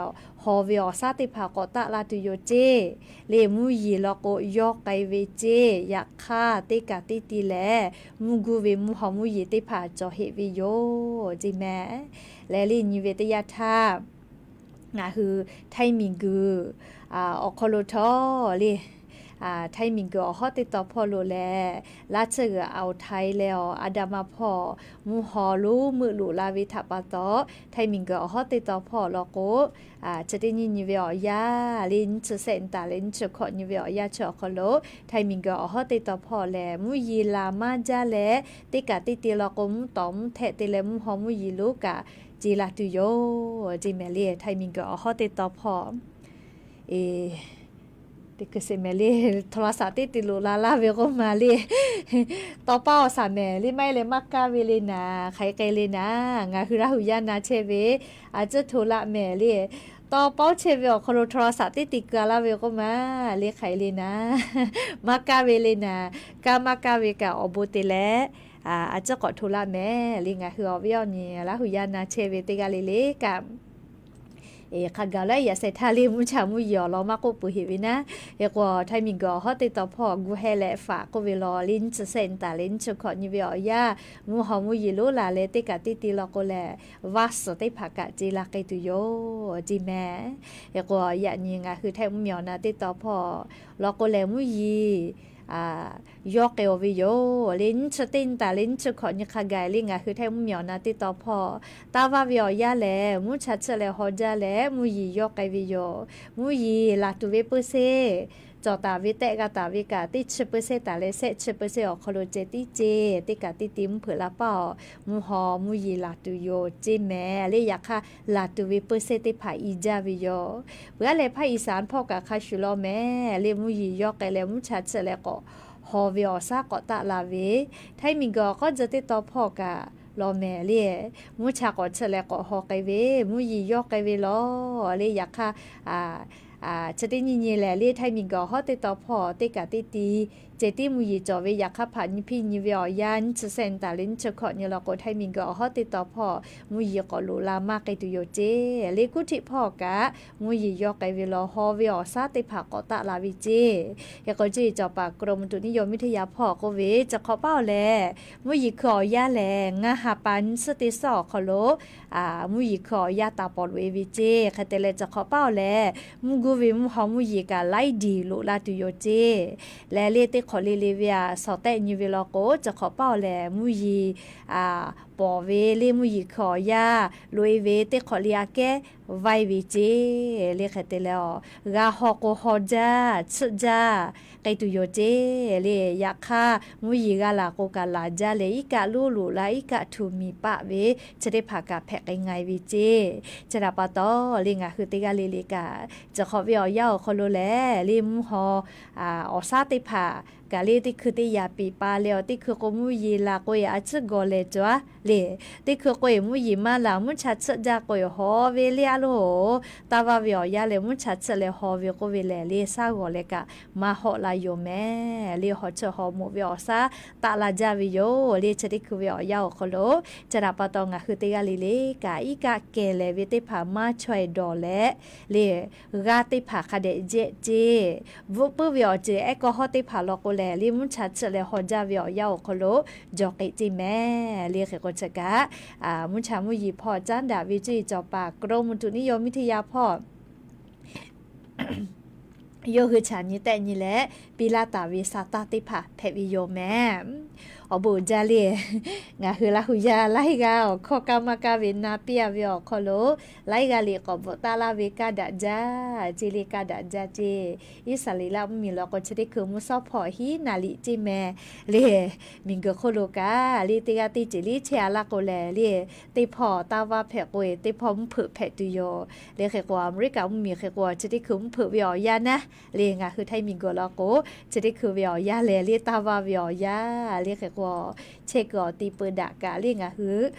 haw ve awˬ shaˉ teˇ hpaˍ k'awꞈ taˆ la tuˬ yoˬ ceˇ. Le mvuhˇ yeˬ law k'o yawˇ k'ai ve ceˇ. Yaꞈ hk'aˇ teˇ kaꞈ teˇ ti lehˬ mvuhˇ guˇ ve mvuhˇ haw mvuhˇ yeˬ teˇ hpaˍ cawˬ heꞈ ve yoˬ ceˇ mehˍ. Leh le nyi ve teˇ yanˇ htaˇ ngaˬ hui Htaiˇ miˬguiˬ awˬ hk'aw lo htawˇ le Htaiˇ miˬguiˬ awˬ hawˉ teˇ taw hpawˇ lo lehˬ, laˇ tsuhˇ g'uiˬ อ่าวไทย leh awˬ อันดามัน hpawˇ mvuhˇ haw lonˉ meuˆ loꞈ la ve htaꞈ pa taw, Htaiˇ miˬguiˬ awˬ hawˉ teˇ taw hpawˇ law k'o, chi teˇ nyiˇ nyi ve awˬ yanˇ le nyiˇ chi sehˆ nyi taˍ leh nyiˇ chi hkawꞈ nyi ve awˬ yanˇ chi awˬ hk'aw lo, Htaiˇ miˬguiˬ awˬ hawˉ teˇ taw hpawˇ lehˬ mvuhˇ yeˬ laˬ maˇ jaˇ leh, teˇ kaꞈ teˇ te law k'o mvuhˇ tawˍ mvuhˇ htehˆ te leh mvuhˇ haw mvuhˇ yeˬ lonˉ kaꞈ ce la tuˬ yoˬ ceˇ mehˍ le Htaiˇ miˬguiˬ awˬ hawˉ teˇ taw hpawˇ E, teˇ hkui sheˍ mehˍ le, โทรศัพท์ teˇ te loꞈ la laˇ ve k'oˆ ma le. Tawˇ paˉ awˬ shaˍ mehˍ le, maˇ heˆ leh maˇ kaˇ ve le naˍ, hk'aˬ hk'e le naˍ, ngaˬ hui Laˇ huˍ yaˇ na chehˇ ve, a ciˉ โทรศัพท์ mehˍ le. Tawˇ paˉ chehˇ ve awˬ hk'aw lo โทรศัพท์ teˇ te keu a laˇ ve k'oˆ ma le, hk'aˬ hk'e le naˍ, maˇ kaˇ ve le naˍ. Kaˇ maˇ kaˇ ve kaꞈ awˬ bon te leh, a ciˉ k'awꞈ โทรศัพท์ mehˍ le. Ngaˬ hui awˬ viˉ awˬ nyi Laˇ huˍ yaˇ na chehˇ ve teˇ g'aˇ le le kaꞈ, hk'a gaˬ leh yaꞈ sheh htaˇ le mvuhˇ cha mvuhˇ yeˬ awˬ lawn maˇ k'oˆ peuˬ heˍ ve naˉ. Hk'e k'o, Htaiˇ miˬguiˬ awˬ hawˉ teˇ taw hpawˇ gu heh leh faꞈ k'oˆ ve law le, nyiˇ chi seh nyi taˍ leh nyiˇ chi hkawꞈ nyi ve awˬ yanˇ, mvuhˇ haw mvuhˇ yeˬ lonˉ laˬ leh teˇ kaꞈ teˇ ti law k'o lehˬ, vaˇ suhˍ teˇ hpaˍ kaꞈ ce la k'ai tuˬ yoˬ ce mehˍ. Hk'e k'o, yaꞈ nyi ngaˬ hui Htaiˇ mvuhˇmiˬ awˬ na teˇ taw hpawˇ law k'o lehˬ, mvuhˇ yeˬ yawˇ k'ai-oˬ ve yoˬ le. Nyiˇ chi teˇ nyi taˍ leh nyiˇ chi hkawꞈ nyi hk'a gaˬ le, ngaˬ hui Htaiˇ mvuhˇmiˬ awˬ na teˇ taw hpawˇ taˇ vaˇ ve awˬ yanˇ lehˬ, mvuhˇ cha chiˆ leh haw jaˇ leh mvuhˇ yeˬ yawˇ k'ai ve yoˬ. Mvuhˇ yeˬ laˬ tuˬ ve เปอร์เซ็นต์ cawˬ taˍ ve tehˆ g'a taˍ ve kaꞈ, teˇ chi เปอร์เซ็นต์ taˍ leh shehˆ chi เปอร์เซ็นต์ awˬ hk'aw lo ceh tiˉ ce, teˇ kaꞈ teˇ ti mvuhˇ hpeuꞈ la paˇ awˬ, mvuhˇ haw mvuhˇ yeˬ laˬ tuˬ yoˬ ce mehˍ le. Yaꞈ hk'aˇ, laˬ tuˬ ve เปอร์เซ็นต์ teˇ hpaˍ i jaˇ ve yoˬ. Peuˬ aˉ leh hpaˇ Iˍsaˍ hpawˇ kaꞈ hk'a shuˍ law mehˍ le, mvuhˇ yeˬ yawˇ k'ai leh mvuhˇ cha chiˆ leh k'awꞈ haw ve awˬ shaˉ k'awꞈ taˆ la ve, Htaiˇ miˬguiˬ awˬ k'awˉ tcuh teˇ taw hpawˇ kaꞈ law mehˍ le, mvuhˇ cha k'awꞈ chiˆ leh k'awꞈ haw k'ai ve, mvuhˇ yeˬ yawˇ k'ai ve law le. Yaꞈ hk'aˇ, chi teˇ nyi nyi lehˬ le, Htaiˇ miˬguiˬ awˬ hawˉ teˇ taw hpawˇ teˇ kaꞈ teˇ ti ceh tiˉ mvuhˇ yeˬ cawˬ ve. Yaꞈ hk'aˇ, hpaꞈ nyi hpiˇ nyi ve awˬ yanˇ, nyiˇ chi seh nyi taˍ leh nyiˇ chi hkawꞈ nyi law k'o, Htaiˇ miˬguiˬ awˬ hawˉ teˇ taw hpawˇ mvuhˇ yeˬ k'awꞈ loꞈ la maˇ k'ai tuˬ yoˬ ce le. Kuˉ htiˆ hpawˇ kaꞈ mvuhˇ yeˬ yawˇ k'ai ve law, haw ve awˬ shaˉ teˇ hpaˍ k'awꞈ taˆ la ve ce. Hk'e k'o, cuˇ yiˍ cawˬ paˍ กรมอุตุนิยมวิทยา hpawˇ k'oˆ ve, chi hk'awꞈ paˉ awˬ lehˬ, mvuhˇ yeˬ hkui awˬ yanˇ lehˬ, ngaˇ ha pa nyiˇ chi teˇ suhˉ awˬ hk'aw lo mvuhˇ yeˬ hkui awˬ yanˇ taˍ pawˍ loꞈ e ve ce. Hk'e te leh, chi hk'awꞈ paˉ awˬ lehˬ, mvuhˇ guˇ ve mvuhˇ haw mvuhˇ yeˬ kaꞈ laiˉ diˬ loꞈ la tuˬ yoˬ ce. Leh le teˇ hk'awꞈ le le ve a, shawˍ tehˆ nyi ve law k'o, chi hk'awꞈ paˉ awˬ lehˬ, mvuhˇ yeˬ pawˍ ve le mvuhˇ yeˬ hkui awˬ yanˇ loꞈ e ve teˇ hk'awꞈ le aꞈ kehˉ vaiˇ ve ce. Le hk'e te leh, g'a haw k'o haw jaˇ, chiˆ jaˇ k'ai tuˬ yoˬ ce. Le yaꞈ hk'aˇ, mvuhˇ yeˬ g'a laˬ k'o kaꞈ laˬ jaˇ leh, iˉ kaˆ lonˉ loꞈ la, iˉ kaˆ htuꞈ miˬ paˆ ve chi teˇ hpaˍ kaꞈ hpehꞈ k'ai nga e ve ce. Chi htaꞈ pa taw le, ngaˬ hui teˇ g'aˇ le le kaꞈ, chi hk'awꞈ ve awˬ yanˇ awˬ hk'aw lo lehˬ, le mvuhˇ haw awˬ shaˉ teˇ hpaˍ kaꞈ le teˇ hkui teˇ yaꞈ piˍ pa leh, awˬ teˇ hkui k'o mvuhˇ yeˬ laˬ k'o e a ciˉ gawˬ lehˬ cawˬ a le. Teˇ hkui k'o e mvuhˇ yeˬ maˇ laˬ, mvuhˇ cha chiˆ jaˇ k'o e haw ve le a loˬ. Taˇ vaˇ ve awˬ yanˇ lehˬ, mvuhˇ cha chiˆ leh haw ve k'oˆ ve lehˬ, le shaˉ gawˬ leh kaꞈ maˇ hawˆ la yoˬ mehˍ. Le haw chi haw moˍ ve awˬ shaˉ taˆ la jaˇ ve yoˬ. Le chi teˇ hkui ve awˬ yanˇ awˬ hk'aw lo, chi htaꞈ pa taw ngaˬ hui teˇ g'aˇ le le kaꞈ, iˉ kaˆ kehˬ lehˍ ve teˇ hpaˍ maˇ chaweh dawˬ leh, le g'aˇ teˇ hpaˍ hk'a dehꞈ jehˆ ce. Bvuhˆ puiˉ ve awˬ ceuˬ ehˉ kawˇ hawˉ teˇ hpaˍ law k'o lehˬ, le mvuhˇ cha chiˆ leh haw jaˇ ve awˬ yanˇ awˬ hk'aw lo jawˬ k'ai ce mehˍ. Le hk'e k'o chi kaꞈ, mvuhˇ cha mvuhˇ yeˬ hpawˇ caˉ daꞈ ve cuˇ yiˍ cawˬ paˍ กรมอุตุนิยมวิทยา hpawˇ yawˇ hui chaꞈ nyi tehˆ nyi leh piˇ laˇ taˍ ve sa taˇ teˇ hpaˍ hpehꞈ ve yoˬ mehˍ. Awˬ bon uiˍ jaˇ le. Ngaˬ hui Laˇ huˍ yaˇ laiˉ g'aˇ awˬ hkawˇ kaˇ maˇ kaˇ ve na piˇ a ve awˬ hk'aw lo, laiˉ g'aˇ liꞈ k'awꞈ bvuhꞈ taˍ laˇ ve kaˇ daꞈ jaˇ ce le, kaˇ daꞈ jaˇ ce. Iˉsaˍreˍlaˆ mvuhˇmiˬ law k'o, chi teˇ hkui mvuhˇ shawˉ hpawˇ hiˉ naˍ liꞈ ce mehˍ le. Miˬguiˬ hk'oˆ lo kaꞈ le, teˇ g'aˇ teˇ ceuˬ liˇ chehˇ a laˇ k'o lehˬ le, teˇ hpawˇ taˇ vaˇ hpehꞈ k'o e, teˇ hpawˇ mvuhˇ hpeuꞈ hpehꞈ tuˬ yoˬ. Le hk'e k'o, Aˍmeˍriˆkaꞈ mvuhˇmiˬ hk'e k'o, chi teˇ hkui mvuhˇ hpeuꞈ ve awˬ yanˇ naˉ le, ngaˬ hui Htaiˇ miˬguiˬ law k'o, chi teˇ hkui ve awˬ yanˇ lehˬ le, taˇ vaˇ ve awˬ yanˇ le. Hk'e k'o, chehˇ kuiˬ awˬ ti peu daꞈ kaꞈ le, ngaˬ hui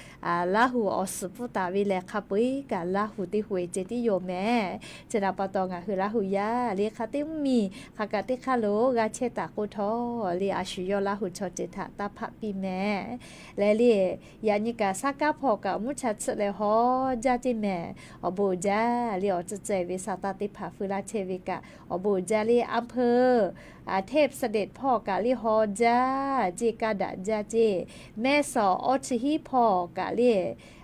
Laˇ huˍ awˬ suhˍ pfuhˇ taˍ ve lehˬ, hk'a peu eˬ kaꞈ Laˇ huˍ teˇ hui e ceh tiˉ yoˬ mehˍ. Chi htaꞈ pa taw ngaˬ hui Laˇ huˍ yaˇ le, hk'a teˇ mvuhˇmiˬ hk'a kaꞈ teˇ hk'aˇ lo g'a chehˇ taˍ k'oˆ htawˇ le, a shu yawˇ Laˇ huˍ chaw ceuˬ htaꞈ taˇ hpaˆ piˇ mehˍ. Leh le, yaꞈ nyi kaꞈ shaˉ kaˉ hpawˇ kaꞈ mvuhˇ cha chiˆ leh haw jaˇ ce mehˍ. Awˬ bon uiˍ jaˇ le. Awˬ tcuhˉ ceh ve sa taˇ teˇ hpaˍ feu laˇ chehˇ ve kaꞈ awˬ bon uiˍ jaˇ le. อำเภอ เทพเสด็จ hpawˇ kaꞈ le haw jaˇ ce, kaˇ daꞈ jaˇ ce. แม่สอด awˇ chi hiˉ hpawˇ kaꞈ le,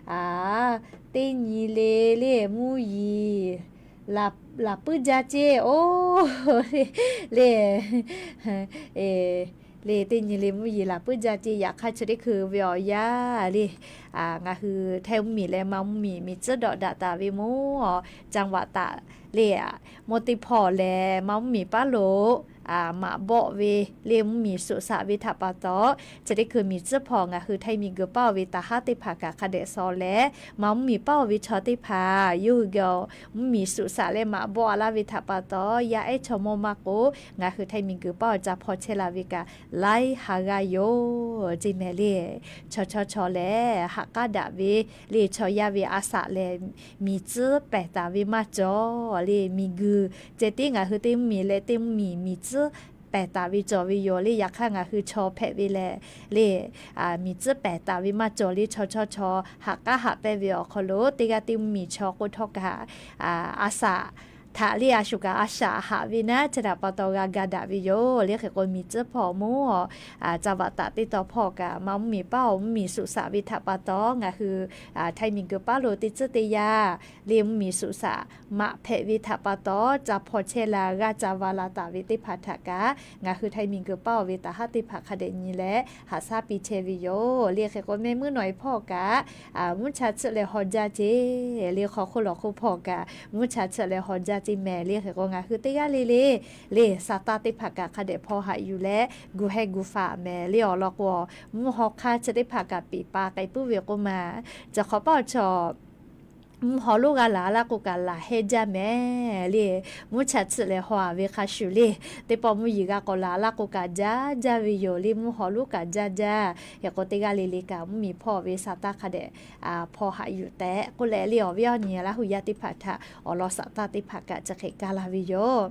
a, teˇ nyi le le mvuhˇ yeˬ laˬ puiˉ jaˇ ce. Oˇ le, le teˇ nyi le mvuhˇ yeˬ laˬ puiˉ jaˇ ce. Yaꞈ hk'aˇ chi teˇ hkui ve awˬ yanˇ le, ngaˬ hui Htaiˇ mvuhˇmiˬ leh Manˇ mvuhˇmiˬ miˬ tcuhˉ dawꞈ daꞈ taˍ ve mawˇ, จังหวัดตาก le, mawˇ teˇ hpawˇ lehˬ Manˇ mvuhˇmiˬ paˉ lo maꞈ bawˆ ve le mvuhˇ miˬ suꞈ shaꞈ ve htaꞈ pa taw, chi teˇ hkui miˬ tcuhˉ hpawˇ ngaˬ hui htaiˇ miˬ guiˬ paˉ-oˬ ve taˍ haˉ teˇ hpaˍ kaꞈ hk'a dehꞈ shaw leh, maˇ mvuhˇ miˬ paˉ-oˬ ve chaw teˇ hpaˍ yawˇ hui geh mvuhˇ miˬ suꞈ shaꞈ leh maꞈ bawˆ-a laˇ ve htaꞈ pa taw, yaˇ ehˉ chaw mawˇ maˇ k'o, ngaˬ hui htaiˇ miˬ guiˬ paˉ-oˬ ca hpaw chehˇ la ve kaꞈ laiˉ ha g'aˇ yoˬ ceˇ mehˍ le. Chaw chaw chaw lehˬ, ha k'aˉ daꞈ ve le chaw yaˇ ve a shaꞈ lehˬ, miˬ tcuhˉ pehˬ taˍ ve maˇ cawˬ le. Miˬ guiˬ ceh tiˉ ngaˬ hui teˇ mvuhˇ miˬ leh teˇ mvuhˇ miˬ miˬ tcuhˉ pehˬ taˍ ve cawˬ ve yoˬ le. Yaꞈ hk'aˇ ngaˬ hui chaw hpehꞈ ve lehˬ le, miˬ tcuhˉ pehˬ taˍ ve maˇ cawˬ le. Chaw chaw chaw ha k'aˉ haꞈ pehnˇ ve awˬ hk'aw lo teˇ g'aˇ teˇ mvuhˇ miˬ chaw k'oˆ htawˇ kaꞈ, a shaꞈ htaꞈ le a shuˍ kaꞈ a shaꞈ haꞈ ve naˉ, chi htaꞈ pa taw g'a ga daꞈ ve yoˬ le. Hk'e k'o miˬ tcuhˉ hpawˇ mvuhˇ-oˬ, ca vaꞈ taˍ teˇ taw hpawˇ kaꞈ maˇ mvuhˇ miˬ paˉ-oˬ mvuhˇ miˬ suꞈ shaꞈ ve htaꞈ pa taw ngaˬ hui htaiˇ miˬ guiˬ paˉ lo teˇ tcuhˉ teˇ yanˇ le mvuhˇ miˬ suꞈ shaꞈ maꞈ hpehꞈ ve htaꞈ pa taw, ca hpaw chehˇ la g'aˇ ca va la taˍ ve teˇ hpaˍ htaꞈ kaꞈ ngaˬ hui htaiˇ miˬ guiˬ paˉ-oˬ ve taˍ haˉ teˇ hpaˍ hk'a dehꞈ nyi leh haꞈ shaˉ piˇ chehˇ ve yoˬ le. Hk'e k'o mehˆ muˉ nawˬ-e hpawˇ kaꞈ mvuhˇ cha tsuhˆ leh haw jaˇ ceˇ le. Hk'aw hk'oˆ lawˬ hk'oˆ hpawˇ kaꞈ mvuhˇ cha tsuhˆ leh haw jaˇ ceˇ mehˍ le. Hk'e k'o ngaˬ hui teˇ g'aˇ le le le sa taˇ teˇ hpaˍ kaꞈ hk'a dehꞈ hpaw haꞈ yuˬ leh gu heh gu faˍ mehˍ le. Awˬ lawn k'o, mvuhˇ haw hk'aˇ chi teˇ hpaˍ kaꞈ peˍ pa k'ai puiˉ ve k'oˆ ma, cawˬ hk'awꞈ paˇ awˬ chaw mvuhˇ haw lonˉ g'a laˬ laˇ k'o kaꞈ laˬ heh jaˇ mehˍ le. Mvuhˇ cha tsuhˆ leh haw-a ve hk'a shuˍ le, teˇ pawˆ mvuhˇ yiˍ g'a k'awꞈ laˬ laˇ k'o kaꞈ jaˇ jaˇ ve yoˬ le. Mvuhˇ haw lonˉ kaꞈ jaˇ jaˇ. Hk'e k'o teˇ g'aˇ le le kaꞈ mvuhˇ miˬ hpawˇ ve sa taˇ hk'a dehꞈ hpaw haꞈ yuˬ tehꞈ k'oˆ leh le, awˬ viˉ awˬ nyi Laˇ huˍ yaˇ teˇ hpaˍ htaꞈ awˬ lawn sa taˇ teˇ hpaˍ kaꞈ chi hk'e kaˇ la ve yoˬ.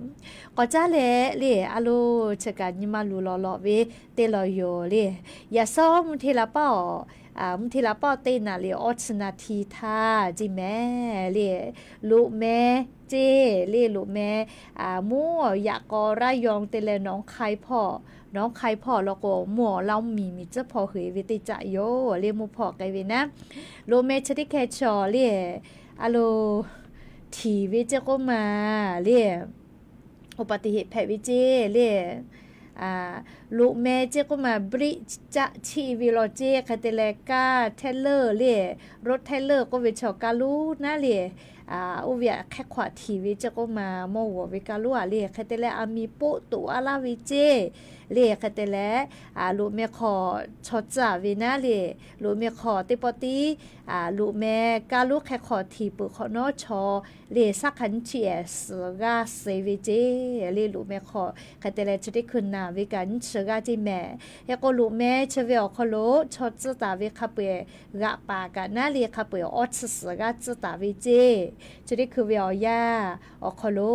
K'awꞈ caˉ leh le a lo, chi kaꞈ nyi ma luˬ lawˬ lawꞈ ve teˇ law yoˬ le. Yaꞈ shawˉ mvuhˇ hteˇ la paˇ-oˬ, mvuhˇ hteˇ la paˇ-oˬ teˇ naꞈ le awˇ chi naˍ hti htaˇ ceˇ mehˍ le, loꞈ meh ceˇ le, loꞈ meh mvuhˇ awˬ yaꞈ k'aw raˇ yaw te leh nawˬ hk'ai hpawˇ, nawˬ hk'ai hpawˇ law k'o mvuhˇ awˬ laˇ mvuhˇ miˬ miˬ tcuhˉ hpawˇ heˍ ve teˇ caꞈ yoˬ le. Mvuhˇ hpawˇ k'ai ve naˉ, loꞈ meh chi teˇ hkeh chaw le a lo, htiˍ ve ceˇ k'oˆ ma le, อุบัติเหตุ hpehꞈ ve ceˇ le. Loꞈ meh ceˇ k'oˆ ma briˆ caˆ chiˆ ve law ceˇ. Hk'e te leh kaˇ htehˇ leuˆ le, รถแทรลเลอร์ k'oˆ ve chaw kaˇ lonˉ naˉ le, oˇ ve aꞈ hk'e hk'aw htiˍ ve ceˇ k'oˆ ma, mawˇ g'awˬ ve kaˇ lonˉ-a le. Hk'e te leh aˬ miˍ poˆ toꞈ-a laˇ ve ceˇ le. Hk'e te leh loꞈ meh hk'aw chaw tcuhˉ-a ve naˉ le, loꞈ meh hk'aw teˇ pawˆ tiˉ loꞈ meh kaˇ lonˉ hk'e hk'aw htiˍ peuˬ hk'awꞈ nawˉ chaw le saˉ hk'a nyiˇ chi ehˍ suhˍ g'aˇ suh ve ceˇ le. Loꞈ meh hk'aw hk'e te leh chi teˇ hkui naˬ ve kaꞈ nyiˇ chi g'aˇ ceˇ mehˍ. Hk'e k'o loꞈ meh chi ve awˬ hk'aw lo chaw tcuhˉ taˍ ve hk'a peu-eˬ g'aꞈ paˍ kaꞈ naˉ le hk'a peu-eˬ awˇ chi suhˍ g'aˇ tcuhˉ taˍ ve ceˇ. Chi teˇ hkui ve awˬ yanˇ awˬ hk'aw lo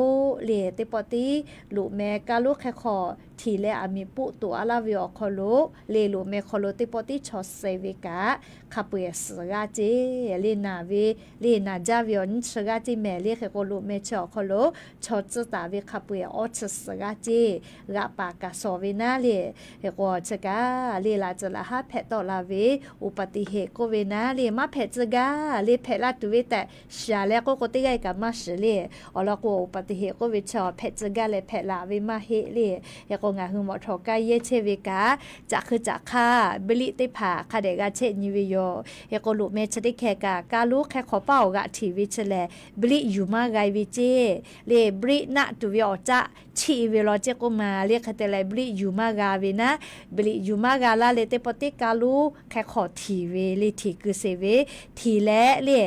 le teˇ pawˆ tiˉ loꞈ meh kaˇ lonˉ hk'e hk'aw htiˍ leh aˬ miˍ poˆ toꞈ-a laˇ ve awˬ hk'aw lo le, loꞈ meh hk'aw lo teˇ pawˆ tiˉ chaw suh ve kaꞈ hk'a peu-eˬ suhˍ g'aˇ ceˇ le. Naˬ ve le naˬ jaˇ ve awˬ nyiˇ chi g'aˇ ceˇ mehˍ le. Hk'e k'o loꞈ meh chi awˬ hk'aw lo chaw tcuhˉ taˍ ve hk'a peu-eˬ awˇ chi suhˍ g'aˇ ceˇ, g'aꞈ paˍ kaꞈ shawˍ ve naˉ le. Hk'e k'o chi kaꞈ le laꞈ ceuˬ laꞈ haˉ hpehꞈ tawˆ la ve อุบัติเหตุ k'oˆ ve naˉ le, maˇ hpehꞈ tcuh gaˇ le, hpehꞈ la tuˬ ve tehꞈ shaˍ leh k'oˆ k'o teˇ g'aˇ kaꞈ maˇ shiˍ le. Awˬ lawn k'o อุบัติเหตุ k'oˆ ve chi hpehꞈ tcuh gaˇ leh hpehꞈ la ve maˇ heˆ le. Hk'e k'o ngaˬ hui mawꞈ htawꞈ kaˇ yehˇ chehˇ ve kaꞈ, caꞈ hkui caꞈ hk'aˇ briˆ teˇ hpaˍ hk'a dehꞈ g'a chehˇ nyi ve yoˬ. Hk'e k'o loꞈ meh chi teˇ hkeh kaꞈ kaˇ lonˉ hk'e hk'aw paˇ awˬ g'aꞈ htiˍ ve chi lehˬ briˆ yuˬ maˇ g'a ve ceˇ le. Briˆ naˆ tuˬ ve awˬ caˆ chiˆ ve law ceˇ k'oˆ ma le. Hk'e te leh briˆ yuˬ maˇ g'a ve naˉ, briˆ yuˬ maˇ g'a laˇ leh teˇ pawˆ tiˉ kaˇ lonˉ hk'e hk'aw htiˍ ve le, htiˍ keu sheˍ ve, htiˍ leh le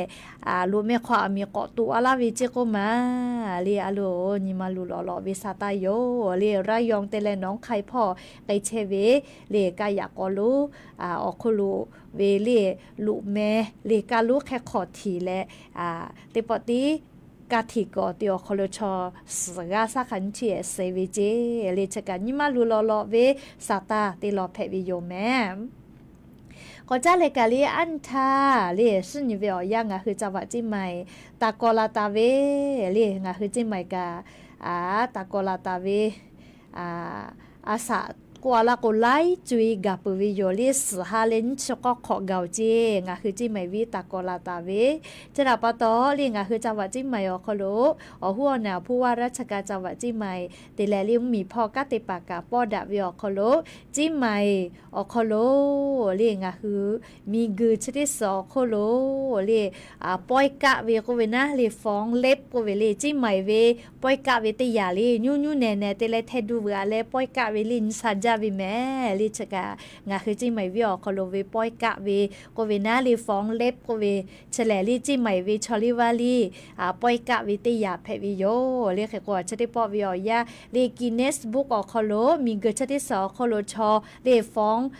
loꞈ meh hk'aw aˬ miˍ k'awꞈ toꞈ-a laˇ ve ceˇ k'oˆ ma le. A lo, nyi ma luˬ lawˬ lawꞈ ve sa taˇ yoˬ le. Raˇ yaw te leh nawˬ hk'ai hpawˇ k'ai chehˇ ve le, kaˇ yaꞈ k'aw lonˉ awˬ hk'oˆ lo ve le, loꞈ meh le kaˇ lonˉ hk'e hk'aw htiˍ leh teˇ pawˆ tiˉ kaˇ htiˍ kuiˬ awˬ te awˬ hk'aw lo chaw suhˍ g'aˇ saˉ hk'a nyiˇ chi ehˍ suh ve ceˇ le. Chi kaꞈ nyi ma luˬ lawˬ lawꞈ ve sa taˇ te lawˬ hpehꞈ ve yoˬ mehˍ. K'awꞈ caˉ leh kaꞈ le aˉ nyi htaˇ le, suhˉ nyi ve awˬ yanˇ ngaˬ hui ca vaꞈ ceˇ ma-e taˍ kawˍ la taˍ ve le. Ngaˬ hui ceˇ ma-e kaꞈ taˍ kawˍ la taˍ ve a shaꞈ k'oˆ a laˇ k'o, laiˉ co-e gaˬ peuˬ ve yoˬ le. Suhˍ ha leh nyiˇ chi k'awˇ hk'awꞈ gaˬ-oˬ ceˇ. Ngaˬ hui Ceˇ Maiˍ venˇ taˍ kawꞈ laˬ taˍ ve, chi htaꞈ pa taw le, ngaˬ hui ca vaꞈ Ceˇ Maiˍ awˬ hk'aw lo awˬ hoˉ awˬ naˬ awˬ hpon vaˇ raˇ cha ka ca vaꞈ Ceˇ Maiˍ te leh le, mvuhˇmiˬ hpawˇ kanˉ te paˍ kaꞈ pawˇ daꞈ ve awˬ hk'aw lo, Ceˇ Maiˍ awˬ hk'aw lo le, ngaˬ hui miˬguiˬ chi teˇ suhˍ awˬ hk'oˆ lo le, pawehˇ kaˆ ve k'oˆ ve naˉ le, phone lamp k'oˆ ve le, Ceˇ Maiˍ ve pawehˇ kaˆ ve teˇ yanˇ le, nyuˇ nyuˇ nehˬ nehˬ te leh hteh du vuiˬ a leh pawehˇ kaˆ ve le, nyi sha jaˇ ve mehˍ le. Chi kaꞈ ngaˬ hui Ceˇ Maiˍ venˇ awˬ hk'aw lo ve pawehˇ kaˆ ve k'oˆ ve naˉ le, phone lamp k'oˆ ve, chi lehˬ le Ceˇ Maiˍ ve chaw liˇ vaˇ liˇ pawehˇ kaˆ ve teˇ yanˇ hpehꞈ ve yoˬ le. Hk'e k'o, chi teˇ pawˆ ve awˬ yanˇ le, Guinness Book awˬ hk'aw lo miˬguiˬ chi teˇ suhˍ awˬ hk'oˆ lo chaw le phone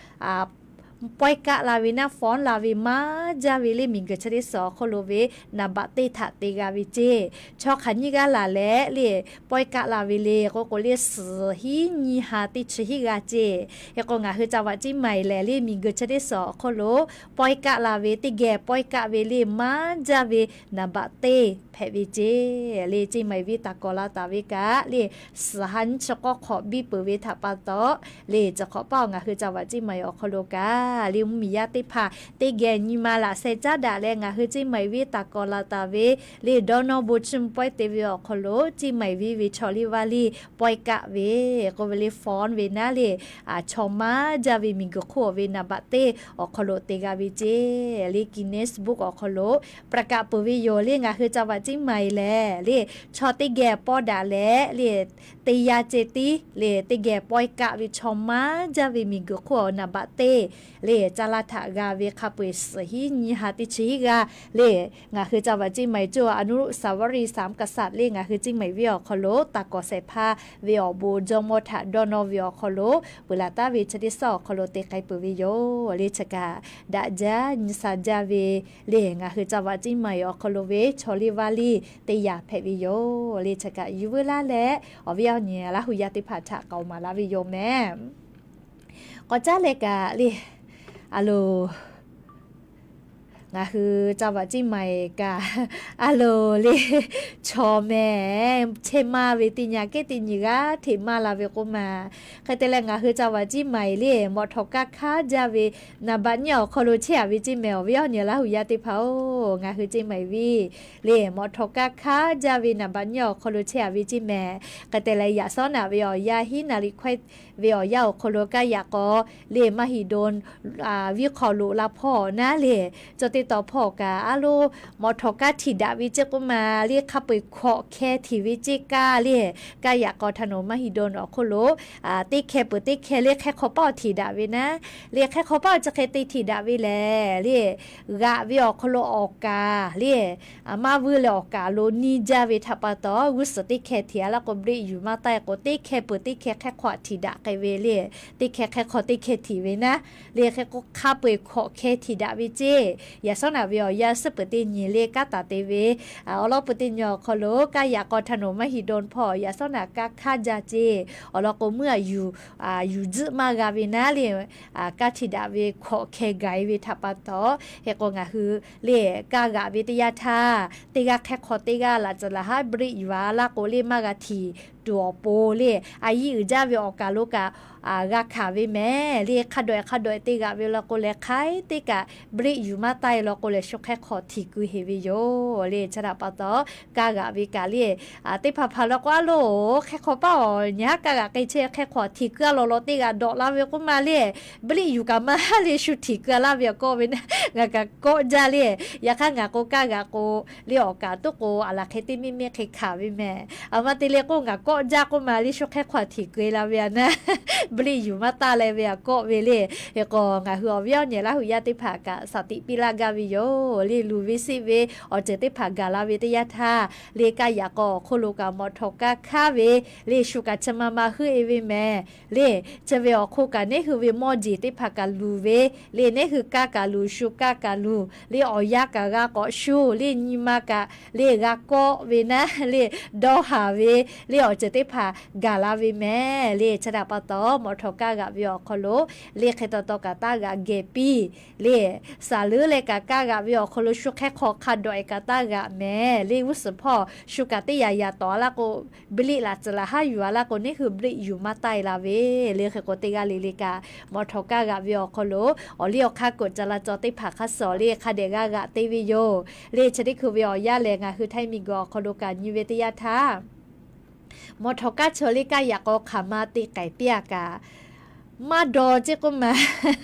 pawehˇ kaˆ la ve naˉ, phone la ve maˇ jaˇ ve le, miˬguiˬ chi teˇ suhˍ awˬ hk'oˆ lo ve naˍ baꞈ teˇ htaꞈ te g'a ve ceˇ. Chaw hk'aˬ nyiˇ g'aˇ laˬ leh le pawehˇ kaˆ la ve le k'oˆ k'o le, suhˍ hiˉ nyi ha teˇ chi hiˉ g'aˇ ceˇ. Hk'e k'o, ngaˬ hui ca vaꞈ Ceˇ Maiˍ lehˬ le, miˬguiˬ chi teˇ suhˍ awˬ hk'oˆ lo pawehˇ kaˆ la ve teˇ geh pawehˇ kaˆ ve le maˇ jaˇ ve naˍ baꞈ teˇ hpehꞈ ve ceˇ le. Ceˇ Maiˍ venˇ taˍ kawꞈ la taˍ ve kaꞈ le, suhˍ ha nyiˇ chi k'awˇ hk'awꞈ biˇ peuˬ ve htaꞈ pa taw le, chi hk'awꞈ paˆ awˬ ngaˬ hui ca vaꞈ Ceˇ Maiˍ awˬ hk'aw lo kaꞈ le, mvuhˇmiˬ yaˇ teˇ hpaˍ teˇ geh nyi ma laꞈ sheh caˉ daꞈ leh, ngaˬ hui Ceˇ Maiˍ venˇ taˍ kawꞈ la taˍ ve le, dawˇ nawˇ bon chiˇ mvuh pawehˇ te ve awˬ hk'aw lo, Ceˇ Maiˍ venˇ ve chaw liˇ vaˇ liˇ pawehˇ kaˆ ve k'oˆ ve le, phone ve naˉ le, chaw maˇ jaˇ ve miˬguiˬ hk'oˆ ve naˍ baꞈ teˇ awˬ hk'aw lo te g'a ve ceˇ le. Guinness Book awˬ hk'aw lo ประกาศ peuˬ ve yoˬ le. Ngaˬ hui ca vaꞈ Ceˇ Maiˍ lehˬ le, chaw teˇ geh pawˇ daꞈ leh le, teˇ yanˇ ceh tiˉ le, teˇ geh pawehˇ kaˆ ve chaw maˇ jaˇ ve miˬguiˬ hk'oˆ naˍ baꞈ teˇ le, caˇ laˇ htaꞈ g'a ve hk'a peu-eˬ suhˍ hiˉ nyi ha teˇ chi hiˉ g'aˇ le. Ngaˬ hui ca vaꞈ Ceˇ Maiˍ cawˬ อนุสาวรีย์สามกษัตริย์ le, ngaˬ hui Ceˇ Maiˍ venˇ awˬ hk'aw lo taˍ kawꞈ shehˍ hpaˇ ve awˬ bon jawˇmawˇ htaꞈ dawˇ nawˇ ve awˬ hk'aw lo, peuˬ laˬ taˉ ve chi teˇ suhˍ awˬ hk'aw lo te k'ai peuˬ ve yoˬ le. Chi kaꞈ daꞈ jaˇ nyi sha jaˇ ve le, ngaˬ hui ca vaꞈ Ceˇ Maiˍ awˬ hk'aw lo ve chaw liˇ vaˇ liˇ teˇ yanˇ hpehꞈ ve yoˬ le. Chi kaꞈ yuˬ veu laˇ leh, awˬ viˉ awˬ nyi Laˇ hu yaˇ teˇ hpaˍ htaꞈ k'aoˍ maˍ laˇ ve yoˬ mehˍ. K'awꞈ caˉ leh kaꞈ le, a loˍ, ngaˬ hui ca vaꞈ Ceˇ Maiˍ kaꞈ, a loˍ le, chaw mehˍ chehˇ maˇ ve teˇ nyi kehˉ teˇ nyi g'aˇ hteꞈ maˇ la ve k'oˆ ma. Hk'e te leh, ngaˬ hui ca vaꞈ Ceˇ Maiˍ le, mawꞈ htawꞈ kaˇ hk'aˇ jaˇ ve naˍ baꞈ nyiˇ awˬ hk'aw lo chehˇ a ve ceˇ mehˍ. Awˬ viˉ awˬ nyi Laˇ hu yaˇ teˇ hpaˍ-oˬ, ngaˬ hui Ceˇ Maiˍ venˇ le, mawꞈ htawꞈ kaˇ hk'aˇ jaˇ ve naˍ baꞈ nyiˇ awˬ hk'aw lo chehˇ a ve ceˇ mehˍ. Hk'e te leh, yaꞈ shawˉ naꞈ ve awˬ yanˇ hiˉ naˍ riˍ hkawehˇ ve awˬ yanˇ awˬ hk'aw lo kaˇ yaꞈ k'aw le, maˇ heˍ don viˇ hk'aw loꞈ la hpawˇ naˉ le, cawˬ teˇ taw hpawˇ kaꞈ a loˍ mawꞈ htawꞈ kaˇ htiꞈ daꞈ ve ceˇ k'oˆ ma le, hk'a peu-eˬ hkawꞈ hkeh htiꞈ ve ceˇ kaˇ le, kaˇ yaꞈ k'aw htaꞈ nawˬ maˇ heˍ don awˬ hk'oˆ lo teˇ hkeh peuˬ teˇ hkeh le hk'e hk'aw paˇ awˬ htiꞈ daꞈ ve naˉ le, hk'e hk'aw paˇ awˬ chi hk'e te htiꞈ daꞈ ve lehˬ le, g'aꞈ ve awˬ hk'aw lo awˬ kaˍ le, maˇ vuiˇ leh awˬ kaˍ lo nyiˇ jaˇ ve htaꞈ pa taw, g'uˇ suhˍ teˇ hkeh htiꞈ a laˇ k'o, break yuˬ maˇ taˇ k'o, teˇ hkeh peuˬ teˇ hkeh hk'e hk'aw htiꞈ daꞈ k'ai ve le, teˇ hkeh hk'e hk'aw teˇ hkeh htiꞈ ve naˉ le, hk'e k'o hk'a peu-eˬ hkawꞈ hkeh htiꞈ daꞈ ve ceˇ. Yaꞈ shawˉ naꞈ ve awˬ yanˇ suhˉ peuˬ teˇ nyi le kaˉ taˍ te ve awˬ lawn peuˬ teˇ nyi awˬ hk'aw lo kaˇ yaꞈ k'aw htaꞈ nawˬ maˇ heˍ don hpawˇ yaꞈ shawˉ naꞈ kaˇ hk'aˇ jaˇ ceˇ. Awˬ lawn k'o, meuˇ a yuˬ yuˬ tzuhˆ maˇ g'a ve naˉ le, kaˇ htiꞈ daꞈ ve hkawꞈ hkeh gaˬ e ve htaꞈ pa taw, hk'e k'o ngaˬ hui le kaˇ g'aꞈ ve teˇ yanˇ htaˇ, teˇ g'aˇ hk'e hk'aw teˇ g'aˇ laꞈ tcuh laꞈ haˉ break yuˬ a laˇ k'o le, maˇ g'a htiꞈ tuˬ awˬ pon le, a yiˇ uiˍ jaˇ ve awˬ kaˍ lo kaꞈ g'a hkanˍ ve mehˍ le, hk'a dawꞈ hk'a dawꞈ te g'aꞈ ve law k'o leh, hk'aˬ hk'e te kaꞈ break yuˬ maˇ taˇ e law k'o leh, shu hk'e hk'aw htiꞈ keu heˍ ve yoˬ le. Chi htaꞈ pa taw, kaˇ g'aꞈ ve kaꞈ le, teˇ hpaˍ hpaˍ law k'o a loˍ hk'e hk'aw paˇ awˬ nyi haˉ kaˇ g'aꞈ k'ai chehˇ, hk'e hk'aw htiꞈ keu a lawˬ lawˬ te g'aꞈ dawꞈ la ve k'oˆ ma le, break yuˬ kaꞈ maˇ haˉ le, shu htiꞈ keu a laˇ ve awˬ kawˆ ve naˉ, ngaˬ kaꞈ kawˆ jaˇ le. Yaꞈ hk'aˇ ngaˬ k'o kaˇ g'aꞈ k'o le, awˬ kaˍ tuˉ k'o a laˬ hk'e teˇ miˇ miˇ hk'e hkanˍ ve mehˍ. Aˬ ma te leh k'o, ngaˬ kawˆ jaˇ k'oˆ ma le, shu hk'e hk'aw htiꞈ keu e la ve a naˉ, break yuˬ maˇ taˇ leh ve a kawˆ ve le. Hk'e k'o ngaˬ hui awˬ viˉ awˬ nyi Laˇ hu yaˇ teˇ hpaˍ kaꞈ shaˍ tiꞈ piˇ laˇ gaˇ ve yoˬ le. Luˬ ve seˆ ve awˬ ceuˬ teˇ hpaˍ gaˬ la ve teˇ yanˇ htaˇ le, kaˇ yaꞈ k'aw awˬ hk'oˆ lo kaꞈ mawꞈ htawꞈ kaˇ hk'aˇ ve le, shu kaꞈ chi ma ma heuˆ e ve mehˍ le. Chi ve awˬ hk'oˆ kaꞈ neˉ hui ve mawˇ jeˬ teˇ hpaˍ kaꞈ luˬ ve le, neˉ hui kaˇ kaꞈ luˬ, shu kaˇ kaꞈ luˬ le, awˬ yanˇ kaꞈ g'a k'awꞈ shu le, nyi ma kaꞈ le g'a kawˆ ve naˉ le, dawˇ haˍ ve le, awˬ ceuˬ teˇ hpaˍ gaˬ la ve mehˍ le. Chi htaꞈ pa taw, mawꞈ htawnˍ kaˇ g'aꞈ ve awˬ hk'aw lo le hk'e taw taw kaꞈ taˇ g'aꞈ geh piˇ le. Saˍ leuˉ leh kaꞈ kaˇ g'aꞈ ve awˬ hk'aw lo shu hk'e hk'aw hk'a dawꞈ e kaꞈ taˇ g'aꞈ mehˍ le. G'uˇ suhˍ hpawˇ shu kaꞈ teˇ yanˇ yanˇ tawˍ a laˇ k'o, bliˆ laꞈ tcuhˍ laꞈ haˉ yuˬ a laˇ k'o, neˇ hui bliˆ yuˬ maˇ taˆ e la ve le. Hk'e k'o, teˇ g'aˇ le le kaꞈ mawꞈ htawnˍ kaˇ g'aꞈ ve awˬ hk'aw lo awˬ liˇ awˬ hk'aˇ kuˬ ca la caw teˇ hpaˍ hk'a suh le hk'a dehꞈ g'a g'aꞈ te ve yoˬ le. Chi teˇ hkui ve awˬ yanˇ lehˬ, ngaˬ hui Htaiˇ miˬguiˬ awˬ hk'aw lo kaꞈ nyi ve teˇ yanˇ htaˇ, mawꞈ htawnˍ kaˇ chaw le kaˇ yaꞈ k'aw hk'aˬ ma te k'ai piˇ a kaꞈ maˇ daw ceˇ k'oˆ ma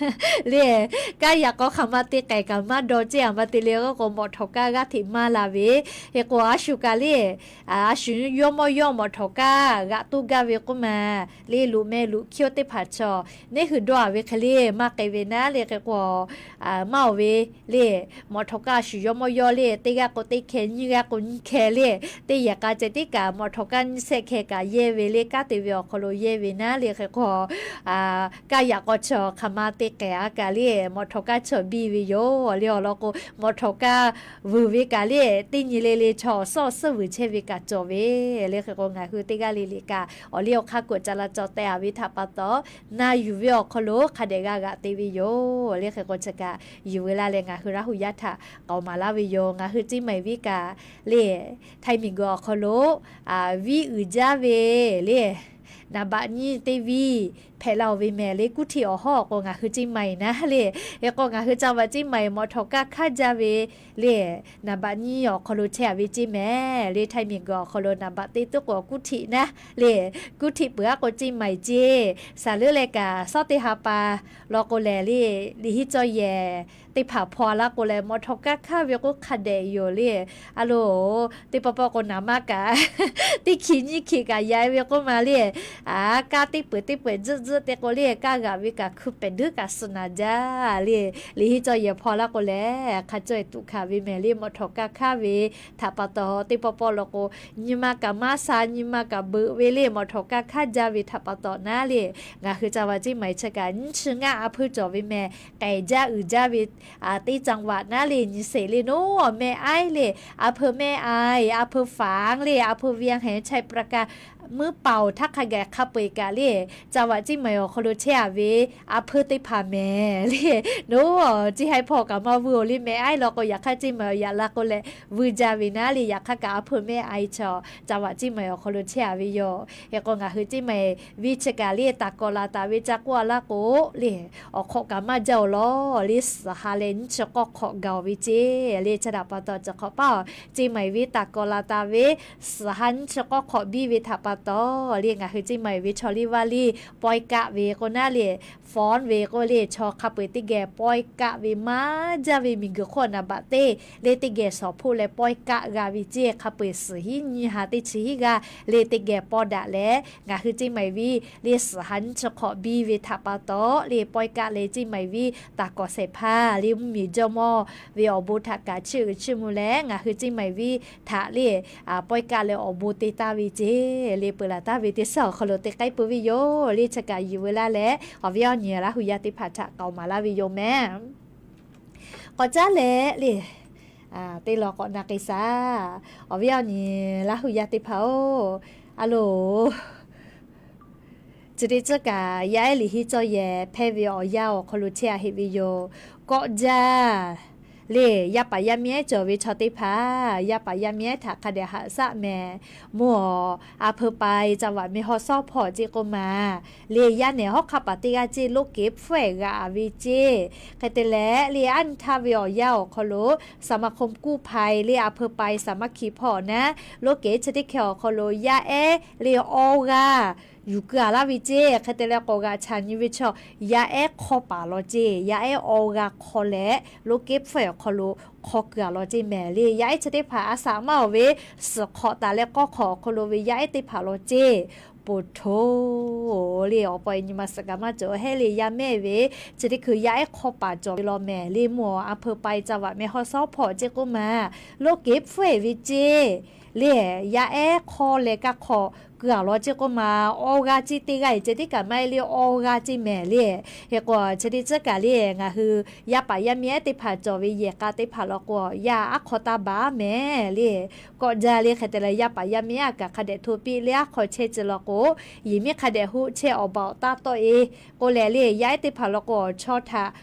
le. Kaˇ yaꞈ k'aw hk'aˬ ma te k'ai kaꞈ maˇ daw ceˇ. A ma te le k'o, mawꞈ htawnˍ kaˇ g'aˇ hteꞈ maˇ la ve. Hk'e k'o, a shu kaꞈ le, a shu yawˇ mawˇ yawˇ mawꞈ htawnˍ kaˇ g'aꞈ toˇ gaˇ ve k'oˆ ma le. Luꞈ meh luꞈ hkiˇ oˇ teˇ hpaˍ chaw, neˇ hui dawˇ a ve hk'e le maˇ k'ai ve naˉ le. Hk'e k'o, maˇ oˬ ve le, mawꞈ htawnˍ kaˇ a shu yawˇ mawˇ yawˇ le, teˇ g'aˇ k'o teˇ hkeh, nyiˇ g'aˇ k'o nyiˇ hkeh le, teˇ yehˬ k'a ceh tiˉ kaꞈ mawꞈ htawnˍ kaˇ nyiˇ shehˆ hkeh kaꞈ yehˇ ve le, kanˉ te ve awˬ hk'aw lo yehˇ ve naˉ le. Hk'e k'o, kaˇ yaꞈ k'aw chaw hk'aˬ ma te k'ai a kaꞈ le, mawꞈ htawnˍ kaˇ chaw biˇ ve yoˬ le. Awˬ lawn k'o, mawꞈ htawnˍ kaˇ vuiˬ ve kaꞈ le, teˇ nyi le le chaw awˬ suhˉ awˬ suhˉ vuiˬ chehˇ ve kaꞈ cawˬ ve le. Hk'e k'o, ngaˬ hui teˇ g'aˇ le le kaꞈ awˬ liˇ awˬ hk'aˇ kuˬ ca la caw teh a ve htaꞈ pa taw, na yuˬ ve awˬ hk'aw lo hk'a dehꞈ g'a g'aꞈ te ve yoˬ le. Hk'e k'o, chi kaꞈ yuˬ ve laˇ leh ngaˬ hui Laˇ huˍ yaˇ htaꞈ k'aoˍ maˍ laˇ ve yoˬ. Ngaˬ hui Ceˇ maiˍ viˉ kaꞈ le, Htaiˇ miˬguiˬ awˬ hk'aw lo viˉ uiˍ jaˇ ve le, naˍ baꞈ nyiˇ teˇ viˉ hpehꞈ la oˬ ve mehˍ le. Kuˇ htiˆ awˬ hawˉ k'o, ngaˬ hui Ceˇ maiˍ naˉ le. Hk'e k'o, ngaˬ hui ca vaꞈ Ceˇ maiˍ mawꞈ htawnˍ kaˇ hk'aˇ jaˇ ve le, naˍ baꞈ nyiˇ awˬ hk'aw lo chehˇ a ve Ceˇ mehˍ le. Htaiˇ miˬguiˬ awˬ hk'aw lo naˍ baꞈ teˇ tuˉ k'o, kuˇ htiˆ naˉ le. Kuˇ htiˆ peuˬ a k'o, Ceˇ maiˍ ceˇ. Saˍ leuˉ leh kaꞈ, sawˉ teˇ ha pa law k'o lehˬ le, liꞈ hiˉ cawˇ yehˬ teˇ hpaˍ hpaw a laˇ k'o leh, mawꞈ htawnˍ kaˇ hk'aˇ ve k'oˆ hk'a dehꞈ yoˬ le. A loˬ, teˇ pawˆ pawˆ k'o naˍ maˇ kaꞈ, teˇ hkiˬ nyiˇ hkiˬ kaꞈ ya e ve k'oˆ ma le. A, kaˇ teˇ peuˬ teˇ peuˬ tzuhˆ tzuhˆ te k'o le, kaˇ g'aꞈ ve kaꞈ hkui pehˍ duiˉ kaꞈ suh naˍ jaˇ le. Liꞈ hiˉ cawˇ yehˬ hpaw laˇ k'o lehˬ, hk'a caweh tuꞈ hkanˍ ve mehˍ le. Mawꞈ htawnˍ kaˇ hk'aˇ ve htaꞈ pa taw, teˇ pawˆ pawˆ law k'o, nyi ma kaꞈ maˇ sha, nyi ma kaꞈ beuꞈ ve le. Mawꞈ htawnˍ kaˇ hk'aˇ jaˇ ve htaꞈ pa taw naˉ le, ngaˬ hui ca vaꞈ Ceˇ maiˍ chi kaꞈ nyiˇ chi ngaˇ a hpeuˇ cawˬ ve mehˍ. K'ehˬ jaˇ uiˍ jaˇ ve teˇ จังหวัด naˉ le, nyi sheˍ le, noˉ meh aiˉ le, a hpeuˇ meh aiˉ, a hpeuˇ ฝาง le, a hpeuˇ เวียงแหงชัยปราการ muiˉ paoˬ htaˇ hk'a gaˬ hk'a peu eˬ kaꞈ le, ca vaꞈ Ceˇ maiˍ awˬ hk'aw lo chehˇ a ve a hpeuˇ teˇ hpaˍ mehˍ le. Noˉ Ceˇ haiˉ hpawˇ kaꞈ maˇ vuiˇ oˬ le, meh aiˉ law k'o, yaꞈ hk'aˇ Ceˇ maiˍ awˬ yaꞈ la k'o leh vuiˇ jaˇ ve naˉ le. Yaꞈ hk'aˇ kaꞈ a hpeuˇ meh aiˉ chaw ca vaꞈ Ceˇ maiˍ awˬ hk'aw lo chehˇ a ve yoˬ. Hk'e k'o, ngaˬ hui Ceˇ maiˍ viˉ chi kaꞈ le, taˍ kawꞈ laˬ taˍ ve ca k'oˆ a laˇ k'o le, awˬ hk'awꞈ kaꞈ maˇ jaˇ oˬ lawˬ le. Suhˍ ha leh nyiˇ chi k'awˇ hk'awꞈ gaˬ oˬ ve ceˇ le. Chi htaꞈ pa taw, chi hk'awꞈ paˇ Ceˇ maiˍ viˉ taˍ kawꞈ laˬ taˍ ve suhˍ ha nyiˇ chi k'awˇ hk'awꞈ biˇ ve htaꞈ pa taw le, ngaˬ hui Ceˇ maiˍ ve chaw liˇ vaˇ liˇ pawehˇ kaˆ ve k'o naˉ le, phone ve k'o le, chaw hk'a peu eˬ teˇ geh pawehˇ kaˆ ve maˇ jaˇ ve miˬguiˬ hk'oˆ naˍ baꞈ teˇ le teˇ geh shawˍ hpoˆ leh pawehˇ kaˆ g'a ve ceˇ. Hk'a peu eˬ suhˍ hiˉ nyiˇ ha teˇ chi hiˉ g'aˇ le teˇ geh pawˇ daꞈ leh, ngaˬ hui Ceˇ maiˍ viˉ le suhˍ ha nyiˇ chi hk'awꞈ biˇ ve htaꞈ pa taw le, pawehˇ kaˆ leh Ceˇ maiˍ viˉ taˍ kawꞈ shehˍ hpaˇ le, mvuhˇmiˬ jawˇmawˇ ve awˬ bon htaꞈ kaꞈ chiˇ uiˍ chiˇ mvuh leh, ngaˬ hui Ceˇ maiˍ viˉ htaꞈ le pawehˇ kaˆ leh awˬ bon te taˍ ve ceˇ le. Peuˬ laˬ taˍ ve teˇ suhˉ awˬ hk'aw lo te k'ai peuˬ ve yoˬ le. Chi kaꞈ yuˬ ve laˇ leh, awˬ viˉ awˬ nyi Laˇ huˍ yaˇ teˇ hpaˍ htaꞈ k'aoˍ maˍ laˇ ve yoˬ mehˍ. K'awꞈ caˉ leh le, teˇ lawn k'awꞈ na k'ai shaˍ. Awˬ viˉ awˬ nyi Laˇ huˍ yaˇ teˇ hpaˍ-oˬ, a loˬ, chi teˇ ceuˬ kaꞈ yaˇ ehˉ liꞈ hiˉ cawˇ yehˬ hpehˇ ve awˬ yanˇ awˬ hk'aw lo chehˇ a heˆ ve yoˬ. Kawˆ jaˇ le, yaˇ paˍ yaˇ miˇ ehˉ cawˬ ve chaw teˇ hpaˍ, yaˇ paˍ yaˇ miˇ ehˉ htaꞈ hk'a dehꞈ haꞈ shaˆ mehˍ. Mvuhˇ awˬ, a hpeuˇ pai ca vaꞈ meh haw sawˉ hpawˇ ceˇ k'oˆ ma le, yaˇ nehˬ hawˉ hk'aˇ paˍ teˇ g'aˇ ceˇ, loˆ kehˉ hpfuhˇ-ehˍ g'aꞈ ve ceˇ. Hk'e te leh le, aˉ nyi htaˇ ve awˬ yanˇ awˬ hk'aw lo สมาคมกู้ภัย le, a hpeuˇ pai สามัคคี hpawˇ naˉ, loˆ kehˉ chi teˇ hkeh awˬ hk'aw lo yaˇ ehˉ le awˇ g'aˇ yuˬ keu a laˇ ve ceˇ. Hk'e te leh k'awꞈ g'aꞈ chaꞈ nyi ve chaw yaˇ ehˉ hk'awˇ paˍ law ceˇ. Yaˇ ehˉ awˇ g'aˇ hk'aw leh loˆ kehˉ hpfuhˇ-ehˍ awˬ hk'aw lo hk'aw keu a law ceˇ mehˍ le. Yaˇ ehˉ chi teˇ hpaˍ a shaꞈ maˇ oˬ ve, suhˍ hk'awꞈ taˍ leh k'awˇ hk'awꞈ awˬ hk'aw lo ve yaˇ ehˉ teˇ hpaˍ law ceˇ. Poˬ htoˬ le, awˬ pa nyi ma suhˍ kaꞈ maˇ cawˬ hehˉ le, yaˇ mehˆ ve chi teˇ hkui yaˇ ehˉ hk'awˇ paˍ cawˬ ve law mehˍ le. Mvuhˇ awˬ, a hpeuˇ pai ca vaꞈ meh haw sawˉ hpawˇ ceˇ k'oˆ ma, loˆ kehˉ hpfuhˇ-ehˍ ve ceˇ le, yaˇ ehˉ hk'awˇ leh kaˇ hk'aw keu-a law ceˇ k'oˆ ma, awˇ g'aˇ ceˇ teˇ g'aˇ-e ceh tiˉ kaꞈ maˇ heˆ le, awˇ g'aˇ ceˇ mehˍ le. Hk'e k'o, chi teˇ tcuhˉ kaꞈ le, ngaˬ hui yaˇ paˍ yaˇ miˇ ehˉ teˇ hpaˍ cawˬ ve yehˬ k'a teˇ hpaˍ law k'o, yaˇ aˉ hk'aw taˇ baˬ mehˍ le. Kawˆ jaˇ le. Hk'e te leh, yaˇ paˍ yaˇ miˇ ehˉ kaꞈ hk'a dehꞈ hto piˇ le, aˉ hk'aw chehˇ ci law k'o, yehˬ miˉ hk'a dehꞈ hoˆ chehˇ awˬ baˬ awˬ taˇ tawˆ-e k'oˆ leh le, yaˇ ehˉ teˇ hpaˍ law k'o, awˬ chawˇ htaꞈ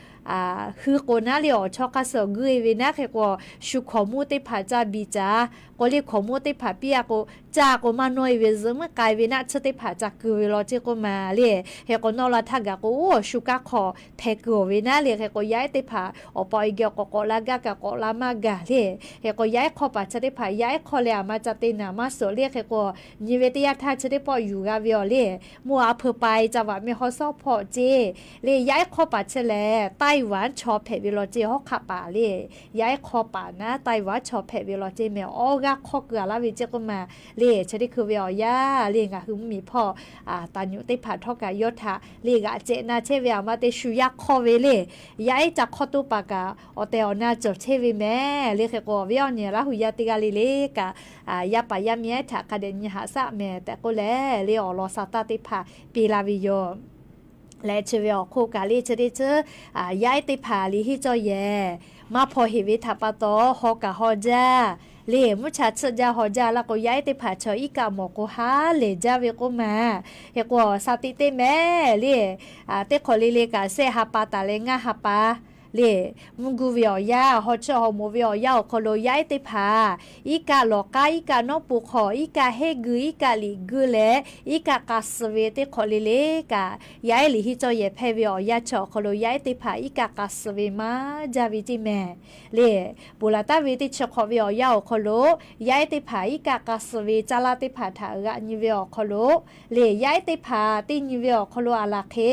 hui k'o naˉ le, awˬ chawˇ hk'aˇ suh awˬ guˇ-e ve naˉ. Hk'e k'o, shu hkaoˍmonˇ teˇ hpaˍ caˇ biˇ caˍ k'o le, hkaoˍmonˇ teˇ hpaˍ piˇ-a k'o, caˇ k'o maˇ nawˇ-e ve zuhꞈ muiˉ k'ai ve naˆ tsuhˇ teˇ hpaˍ ca keu ve law ceˇ k'oˆ ma le. Hk'e k'o, nawˇ la htaˇ gaˬ k'o, oˇ awˬ shu kaˇ hk'aw hpeh keu-a ve naˉ le. Hk'e k'o, yaˇ ehˉ teˇ hpaˍ awˬ pa awˬ e geh k'awꞈ k'awꞈ la gaˇ kaꞈ k'awꞈ la maˇ gaˬ le. Hk'e k'o, yaˇ ehˉ hk'awˇ paˍ chi teˇ hpaˍ yaˇ ehˉ hk'awˇ leh aˬ ma ca te naˍ maˇ suhˍ le. Hk'e k'o, nyi ve teˇ yanˇ htaˇ chi teˇ pawˆ yuˬ g'a ve awˬ le, mvuhˇ a hpeu pai ca vaꞈ meh haw sawˉ hpawˇ ceˇ le. Yaˇ ehˉ hk'awˇ paˍ chi lehˬ, Taiwan chaw hpehꞈ ve law ceˇ, hawˉ hk'aˆ paˍ le. Yaˇ ehˉ hk'awˇ paˍ naˉ Taiwan chaw hpehꞈ ve law ceˇ mehˍ, awˇ g'aˇ hk'awˇ keu-a laˇ ve ceˇ k'oˆ ma le. Chi teˇ hkui ve awˬ yanˇ le, ngaˬ hui mvuhˇmiˬ hpawˇ taˍ nyuꞈ teˇ hpaˍ htawˇ kaꞈ yawˇ htaꞈ le g'aꞈ cehˬ na chehˇ ve aˬ ma te shu yaˇ hk'awˇ ve le. Yaˇ ehˉ ca hk'awˇ toˇ paˍ kaꞈ awˬ tehˬ awˬ na cawˬ chehˇ ve mehˍ le. Hk'e k'o, awˬ viˉ awˬ nyi Laˇ huˍ yaˇ teˇ g'aˇ le le kaꞈ, yaˇ paˍ yaˇ miˇ ehˉ htaꞈ hk'a dehꞈ nyi haꞈ shaˆ mehˍ tehꞈ k'oˆ leh le, awˬ lawn sa taˇ teˇ hpaˍ piˇ laˇ ve yoˬ. Leh chi ve awˬ hk'oˆ kaꞈ le, chi teˇ tcuhˉ yaˇ ehˉ teˇ hpaˍ liꞈ henˇ cawˇ yehˬ maˇ hpaw heˍ ve htaꞈ pa taw, haw kaꞈ haw jaˇ le, mvuhˇ cha tsuhˆ jaˇ haw jaˇ laˇ k'o, yaˇ ehˉ teˇ hpaˍ chaw iˉ kaˆ mawˬ k'o ha lehˬ jaˇ ve k'oˆ ma. Hk'e k'o, sa tiꞈ teˇ mehˍ le, teˇ hk'awꞈ le le kaꞈ shehˆ ha pa taˍ leh ngaˇ ha pa le, mvuhˇ guˇ ve awˬ yanˇ, haw chiˇ haw moˍ ve awˬ yanˇ awˬ hk'aw lo yaˇ ehˉ teˇ hpaˍ iˉ kaˆ lawˬ k'aˉ, iˉ kaˆ nawˉ po hk'aw, iˉ kaˆ henˇ gui, iˉ kaˆ liꞈ gui leh, iˉ kaˆ k'a suh ve teˇ hk'awꞈ le le kaꞈ, yaˇ ehˉ liꞈ henˇ cawˇ yehˬ hpehˇ ve awˬ yanˇ chi awˬ hk'aw lo yaˇ ehˉ teˇ hpaˍ iˉ kaˆ k'a suh ve maˇ jaˇ ve ceˇ mehˍ le. Ponˬ laˬ taˍ ve teˇ chi hk'awꞈ ve awˬ yanˇ awˬ hk'aw lo yaˇ ehˉ teˇ hpaˍ iˉ kaˆ k'a suh ve caˇ laˇ teˇ hpaˍ htaꞈ g'aꞈ nyi ve awˬ hk'aw lo le, yaˇ ehˉ teˇ hpaˍ teˇ nyi ve awˬ hk'aw lo aˬ laˬ hk'e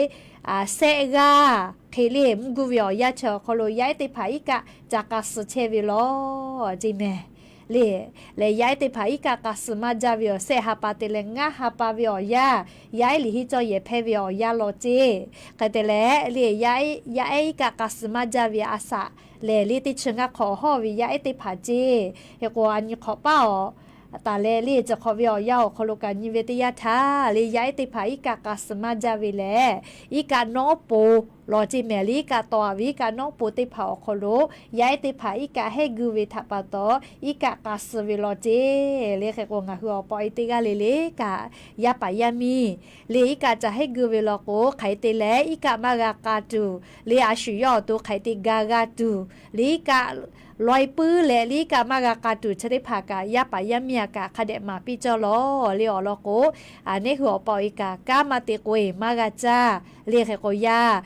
shehˆ g'aˇ hk'e le, mvuhˇ guˇ ve awˬ yanˇ chi awˬ hk'aw lo yaˇ ehˉ teˇ hpaˍ iˉ kaˆ ca k'a suh chehˇ ve lawˬ ceˇ mehˍ le. Leh yaˇ ehˉ teˇ hpaˍ iˉ kaˆ k'a suh maˇ jaˇ ve awˬ shehˆ ha pa te leh ngaˇ ha pa ve awˬ yanˇ, yaˇ ehˉ liꞈ henˇ cawˇ yehˬ hpehˇ ve awˬ yanˇ lawˬ ceˇ. Hk'e te leh le, yaˇ ehˉ iˉ kaˆ k'a suh maˇ jaˇ ve a shaꞈ lehˬ le, teˇ chi ngaˇ hk'awꞈ hawˇ ve yaˇ ehˉ teˇ hpaˍ ceˇ. Hk'e k'o, a nyi hk'awꞈ paˉ awˬ taˍ leh le, chi hk'awꞈ ve awˬ yanˇ awˬ hk'aw lo kaꞈ nyi ve teˇ yanˇ htaˇ le, yaˇ ehˉ teˇ hpaˍ iˉ kaˆ k'a suh maˇ jaˇ ve lehˬ, iˉ kaˆ nawˉ po lawˬ ceˇ mehˍ le. Iˉ kaˆ taw-a ve iˉ kaˆ nawˉ po teˇ hpaˍ awˬ hk'aw lo yaˇ ehˉ teˇ hpaˍ iˉ kaˆ henˇ gui ve htaꞈ pa taw, iˉ kaˆ k'a suh ve lawˬ ceˇ le. Hk'e k'o, ngaˬ hui awˬ pa awˬ e teˇ g'aˇ le le kaꞈ, yaˇ paˍ yaˇ miˇ le iˉ kaˆ ca henˇ gui ve law k'o, hk'aˬ hk'e te leh iˉ kaˆ maˇ g'a k'a tuˬ le, a shu yawˇ awˬ to hk'aˬ hk'e te ga g'a tuˬ le, iˉ kaˆ laweh puiˉ leh le iˉ kaˆ maˇ g'a k'a tuˬ chi teˇ hpaˍ kaꞈ, yaˇ paˍ yaˇ miˇ a kaꞈ hk'a dehꞈ maˍ piˇ cawˇ lawˬ le. Awˬ lawn k'o, neˇ hui awˬ pa awˬ e kaꞈ kanˉ maˇ te k'o-e maˇ g'a caˇ le. Hk'e k'o, yaˇ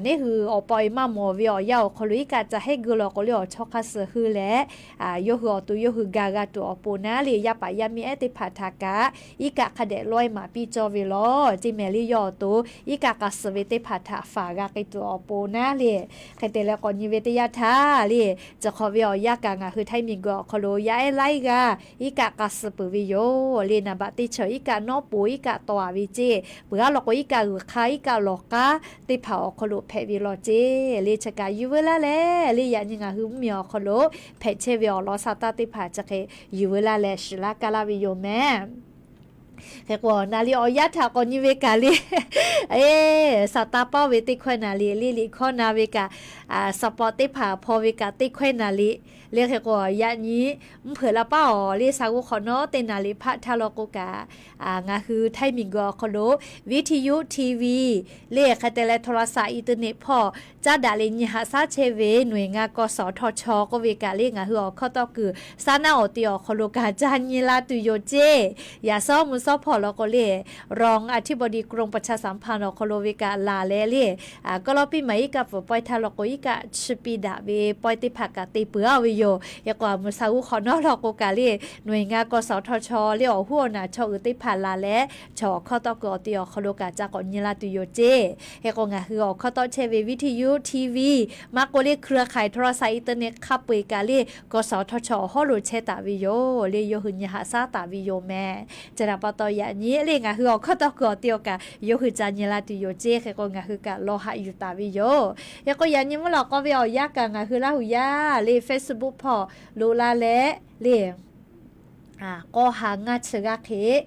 neˇ hui awˬ pa awˬ e maˇ mawˬ ve awˬ yanˇ awˬ hk'aw lo iˉ kaˆ ca henˇ gui law k'o le, awˬ chawˇ hk'aˇ suh hui leh, yawˇ hui awˬ to yawˇ hui ga g'a tuˬ awˬ pon naˉ le, yaˇ paˍ yaˇ miˇ ehˉ teˇ hpaˍ htaꞈ kaꞈ iˉ kaˆ hk'a dehꞈ laweh maˍ piˇ cawˇ ve lawˬ ceˇ mehˍ le. Yawˇ awˬ to iˉ kaˆ k'a suh ve teˇ hpaˍ htaꞈ faˍ g'a k'ai tuˬ awˬ pon naˉ le. Hk'e te leh k'awꞈ nyi ve teˇ yanˇ htaˇ le, chi hk'awꞈ ve awˬ yanˇ kaꞈ ngaˬ hui Htaiˇ miˬguiˬ awˬ hk'aw lo yaˇ ehˉ laiˉ g'aˇ iˉ kaˆ k'a suh peuˬ ve yoˬ le. Naˍ baꞈ teˇ chi iˉ kaˆ nawˉ po iˉ kaˆ taw-a ve ceˇ, peuˬ aˉ law k'o iˉ kaˆ g'uiˬ hk'aˇ iˉ kaˆ lawˬ k'aˉ teˇ hpaˍ awˬ hk'aw lo hpehꞈ ve lawˬ ceˇ le. Chi kaꞈ yuˬ veu laˇ leh le, yaꞈ nyi ngaˬ hui mvuhˇmiˬ awˬ hk'aw lo hpehꞈ chehˇ ve awˬ lawn sa taˇ teˇ hpaˍ chi hk'e yuˬ veu laˇ leh shiˍ laˇ kaˇ laˇ ve yoˬ mehˍ. Hk'e k'o, naˍ liꞈ awˬ yanˇ htaꞈ k'awꞈ nyi ve kaꞈ le, e, Saˍtanˍ paˇ ve teˇ hkawehˇ naˍ liꞈ le, liꞈ hkawˇ na ve kaꞈ, saˍ paw teˇ hpaˍ hpaw ve kaꞈ teˇ hkawehˇ naˍ liꞈ le. Hk'e k'o, yaꞈ nyi mvuhˇ hpeuꞈ la paˉ awˬ le, sa g'uˇ hk'awꞈ nawˉ teˇ naˍ liꞈ hpaˆ htaˇ law k'o kaꞈ, ngaˬ hui Htaiˇ miˬguiˬ awˬ hk'aw lo วิทยุ TV le, hk'e te leh โทรศัพท์ internet hpawˇ caˉ daꞈ le nyi haꞈ shaˉ chehˇ ve หน่วยงาน กสทช k'oˆ ve kaꞈ le, ngaˬ hui awˬ hkawˇ tawˇ kuiˬ saˉ naˉ awˬ te awˬ hk'aw lo kaꞈ ca nyi la tuˬ yoˬ ceˇ. Yaꞈ shawˉ mvuhˇ shawˉ hpawˇ law k'o le, รองอธิบดีกรมประชาสัมพันธ์ awˬ hk'aw lo ve kaꞈ laˬ leh le, kawˇ lawˇ piˇ maˍ iˉ kaˆ pfuhˍ pawehˇ htaˇ law k'o, iˉ kaˆ chi piˇ daꞈ ve pawehˇ teˇ hpaˍ kaꞈ te peuˬ-a ve yoˬ. Hk'e k'o, a mvuhˇ sa g'uˇ hk'awꞈ nawˉ law k'o kaꞈ le, หน่วยงาน กสทช le, awˬ huˉ awˬ naˬ chaw uiˍ teˇ hpaˍ laˬ leh, chaw awˬ hkawˇ tawˇ kuiˬ awˬ te awˬ hk'aw lo kaꞈ ca k'awꞈ nyi la tuˬ yoˬ ceˇ. Hk'e k'o, ngaˬ hui awˬ hkawˇ tawˆ chehˇ ve วิทยุ TV maˇ k'oˆ le, เครือข่ายโทรศัพท์ internet hk'a peu-eˬ kaꞈ le, กสทช awˬ hawˉ lo chehˇ taˍ ve yoˬ le. Yawˇ hui nyi haꞈ shaˉ taˍ ve yoˬ mehˍ. Chi htaꞈ pa taw yaꞈ nyi le, ngaˬ hui awˬ hkawˇ tawˇ kuiˬ awˬ te awˬ kaꞈ yawˇ hui ca nyi la tuˬ yoˬ ceˇ. Hk'e k'o, ngaˬ hui kaꞈ lawˬ haꞈ yuˬ taˍ ve yoˬ. Hk'e k'o, yaꞈ nyi mvuhˇ lawꞈ k'aw ve awˬ yanˇ kaꞈ ngaˬ hui Laˇ huˍ yaˇ le, Facebook hpawˇ loꞈ la leh le, k'awˇ ha ngaˇ chi g'aˇ hk'e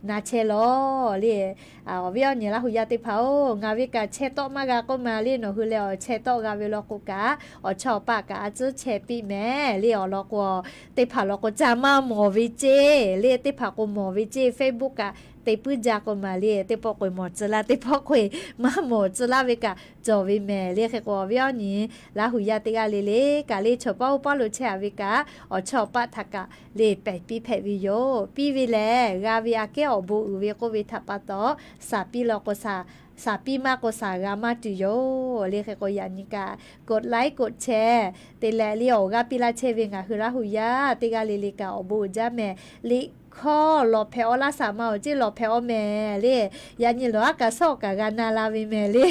na chehˇ lawˬ le. Awˬ viˉ awˬ nyi Laˇ hu yaˇ teˇ hpaˍ-oˬ, ngaˬ ve kaꞈ chehˇ tawˆ maˇ g'a k'oˆ ma le. Nawˬ hui lehˬ awˬ chehˇ tawˆ g'a ve law k'o kaꞈ, awˬ chawˇ awˬ paˆ kaꞈ a tcuhˉ chehˇ piˇ mehˍ le. Awˬ lawn k'o, teˇ hpaˍ law k'o ca maˇ mawˬ ve ceˇ le. Teˇ hpaˍ k'o mawˬ ve ceˇ, Facebook kaꞈ te puiˉ jaˇ k'oˆ ma le. Teˇ pawˆ k'o mawˬ tcuh laˇ, teˇ pawˆ k'o maˇ mawˬ tcuh laˇ ve kaꞈ cawˬ ve mehˍ le. Hk'e k'o awˬ viˉ awˬ nyi Laˇ hu yaˇ teˇ g'aˇ le le kaꞈ le, chaw paˇ oˇ paˇ lo chehˇ a ve kaꞈ, awˬ chawˇ awˬ paˆ htaꞈ kaꞈ le pehˬ piˇ hpehꞈ ve yoˬ. Piˇ ve lehˬ g'a ve aꞈ kehˉ awˬ bon uiˍ ve k'oˆ ve htaꞈ pa taw, shaˍ piˇ law k'o shaˍ, shaˍ piˇ maˇ k'o shaˍ g'a maˇ tuˬ yoˬ le. Hk'e k'o yaꞈ nyi kaꞈ กดไลค์ กดแชร์ te leh le awˬ g'aˇ piˇ laˇ chehˇ ve ngaˬ hui Laˇ hu yaˇ teˇ g'aˇ le le kaꞈ awˬ bon uiˍ jaˇ mehˍ. Liꞈ hkawˇ lawˬ hpehꞈ awˬ laˇ shaˍ ma awˬ ceˇ lawˬ hpehꞈ awˬ mehˍ le. Yaꞈ nyi lawˬ aˉ kaꞈ shawˉ kaꞈ g'a na la ve mehˍ le.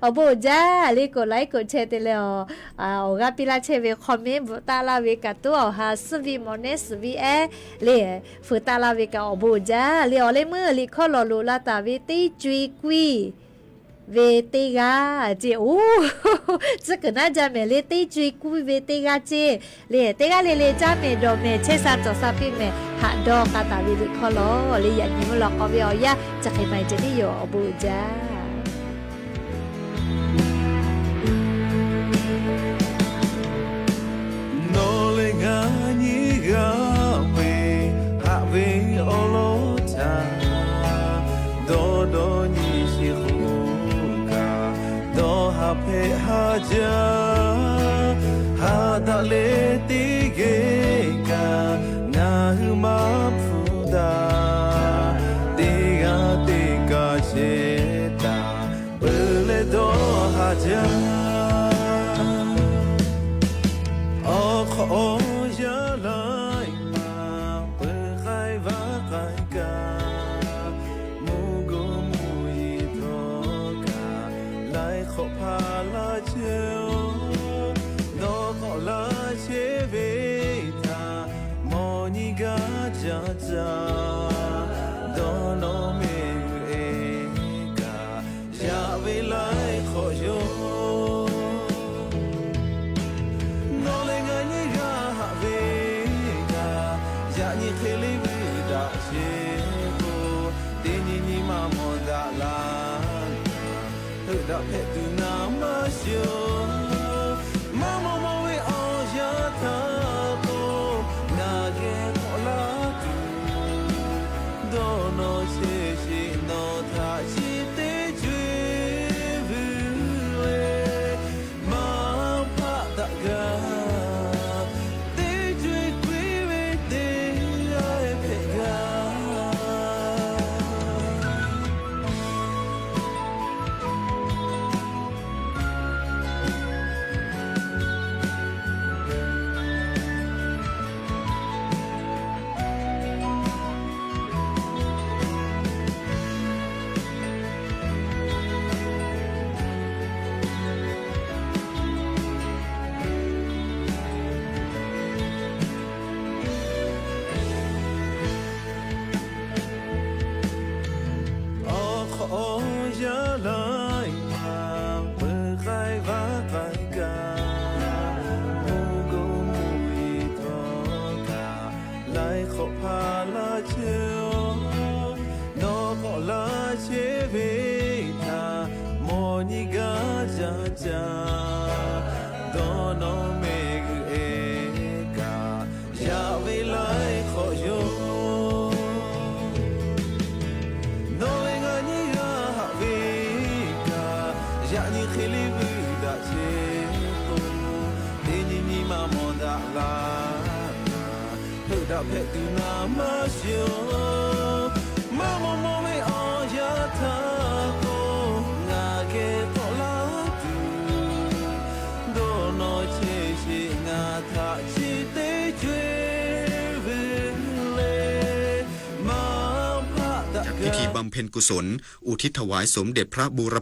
Awˬ bon uiˍ jaˇ le. กดไลค์ กดแชร์ te leh awˬ g'aˇ piˇ laˇ chehˇ ve คอมเมนต์ bvuhꞈ taˆ laˇ ve kaꞈ tuˉ awˬ ha suhˉ viˆ mawˬ nehˉ suhˍ viˆ ehˉ le, feu taˆ laˇ ve kaꞈ awˬ bon uiˍ jaˇ le. Awˬ leh meuˇ liꞈ hkawˇ lawˬ loꞈ la taˍ ve teˇ co-e kuiˇ ve teˇ g'aˇ ceˇ oˬ, tcuhˉ kuiˬ naˉ jaˇ mehˍ le. Teˇ co-e kuiˇ ve teˇ g'aˇ ceˇ le. Teˇ g'aˇ le le caˇ mehˍ dawˬ mehˍ chehˇ sha cawˬ sha piˇ mehˍ, haꞈ dawˇ k'a taˍ ve liꞈ hkawˇ lawˬ le. Yaꞈ nyi mvuhˇ lawꞈ k'aw ve awˬ yanˇ chi hk'e ma e ceh tiˉ yoˬ. Awˬ bon uiˍ jaˇ. Nawˬ leh ngaˬ nyiˇ g'aˇ ve haꞈ ve awˬ lawn htaꞈ dawˇ dawˇ nyi sheˍ k'oˆ kaꞈ, dawˇ haꞈ hpehꞈ haˍ jaˇ. Haꞈ daꞈ leh teˇ geh kaꞈ ngaˬ hui maˇ hpu daꞈ. Teˇ g'aˇ teˇ kaꞈ chehˇ taˍ peuˬ leh dawˇ haˍ jaˇ. Awˬ hk'awꞈ awˬ yanˇ laiˉ ma peuˬ k'ai vaˇ k'ai kaꞈ, mvuhˇ g'uˇ mvuhˇ yeˬ htawˇ kaꞈ laiˉ hk'awꞈ hpaˇ laˇ chehˇ-oˬ. Dawˇ k'awꞈ laˇ chehˇ ve htaꞈ mawˬ nyi gaˇ jaˇ caˇ. Dawˇ nawˬ mehˆ g'uˇ ehˉ kaꞈ yaꞈ ve laiˉ hk'awꞈ yoˬ. Nawˬ leh ngaˬ nyiˇ g'aˇ haꞈ ve kaꞈ, yaꞈ nyi hk'e le vuiˇ daꞈ sheˍ k'o, teˇ nyi nyi ma mawˬ daꞈ laˇ. Heuˆ daꞈ hpehꞈ tuˬ naˍ maˇ shiˍ-oˬ. Maˇ maw maw ve awˬ yanˇ htaˇ k'o, ngaˬ geh k'awꞈ laˇ tuˬ dawˇ nawˬ chehˇ sheˍ. Nawˬ htaꞈ chi teˇ co-e vuiˇ leh maˇ hpaˆ daꞈ gaˇ. Teˇ co-e kuiˇ ve teˇ g'aˇ hpehꞈ gaˇ. Awˬ hk'awꞈ awˬ yanˇ laiˉ ma peuˬ k'ai vaˇ k'ai kaꞈ, mvuhˇ g'uˇ mvuhˇ yeˬ htawˇ kaꞈ laiˉ hk'awꞈ hpaˇ laˇ chehˇ-oˬ. Nawˬ k'awꞈ laˇ chehˇ ve htaꞈ mawˬ nyi gaˇ jaˇ caˇ. Dawˇ nawˬ mehˆ g'uˇ ehˉ kaꞈ yaꞈ ve laiˉ hk'awꞈ yoˬ. Nawˬ leh ngaˬ nyiˇ g'aˇ haꞈ ve kaꞈ, yaꞈ nyi hk'e le vuiˇ daꞈ sheˍ k'o, teˇ nyi nyi ma mawˬ daꞈ laˇ. Heuˆ daꞈ hpehꞈ tuˬ naˍ maˇ shiˍ-oˬ. Maˇ maw maw ve awˬ yanˇ htaˇ k'o, ngaˬ geh k'awꞈ laˇ tuˬ dawˇ nawˬ chehˇ sheˍ. Ngaˬ htaꞈ chi teˇ co-e vuiˇ leh maˇ hpaˆ daꞈ gaˇ. จัดพิธีบำเพ็ญกุศล อุทิศถวายสมเด็จพระบูร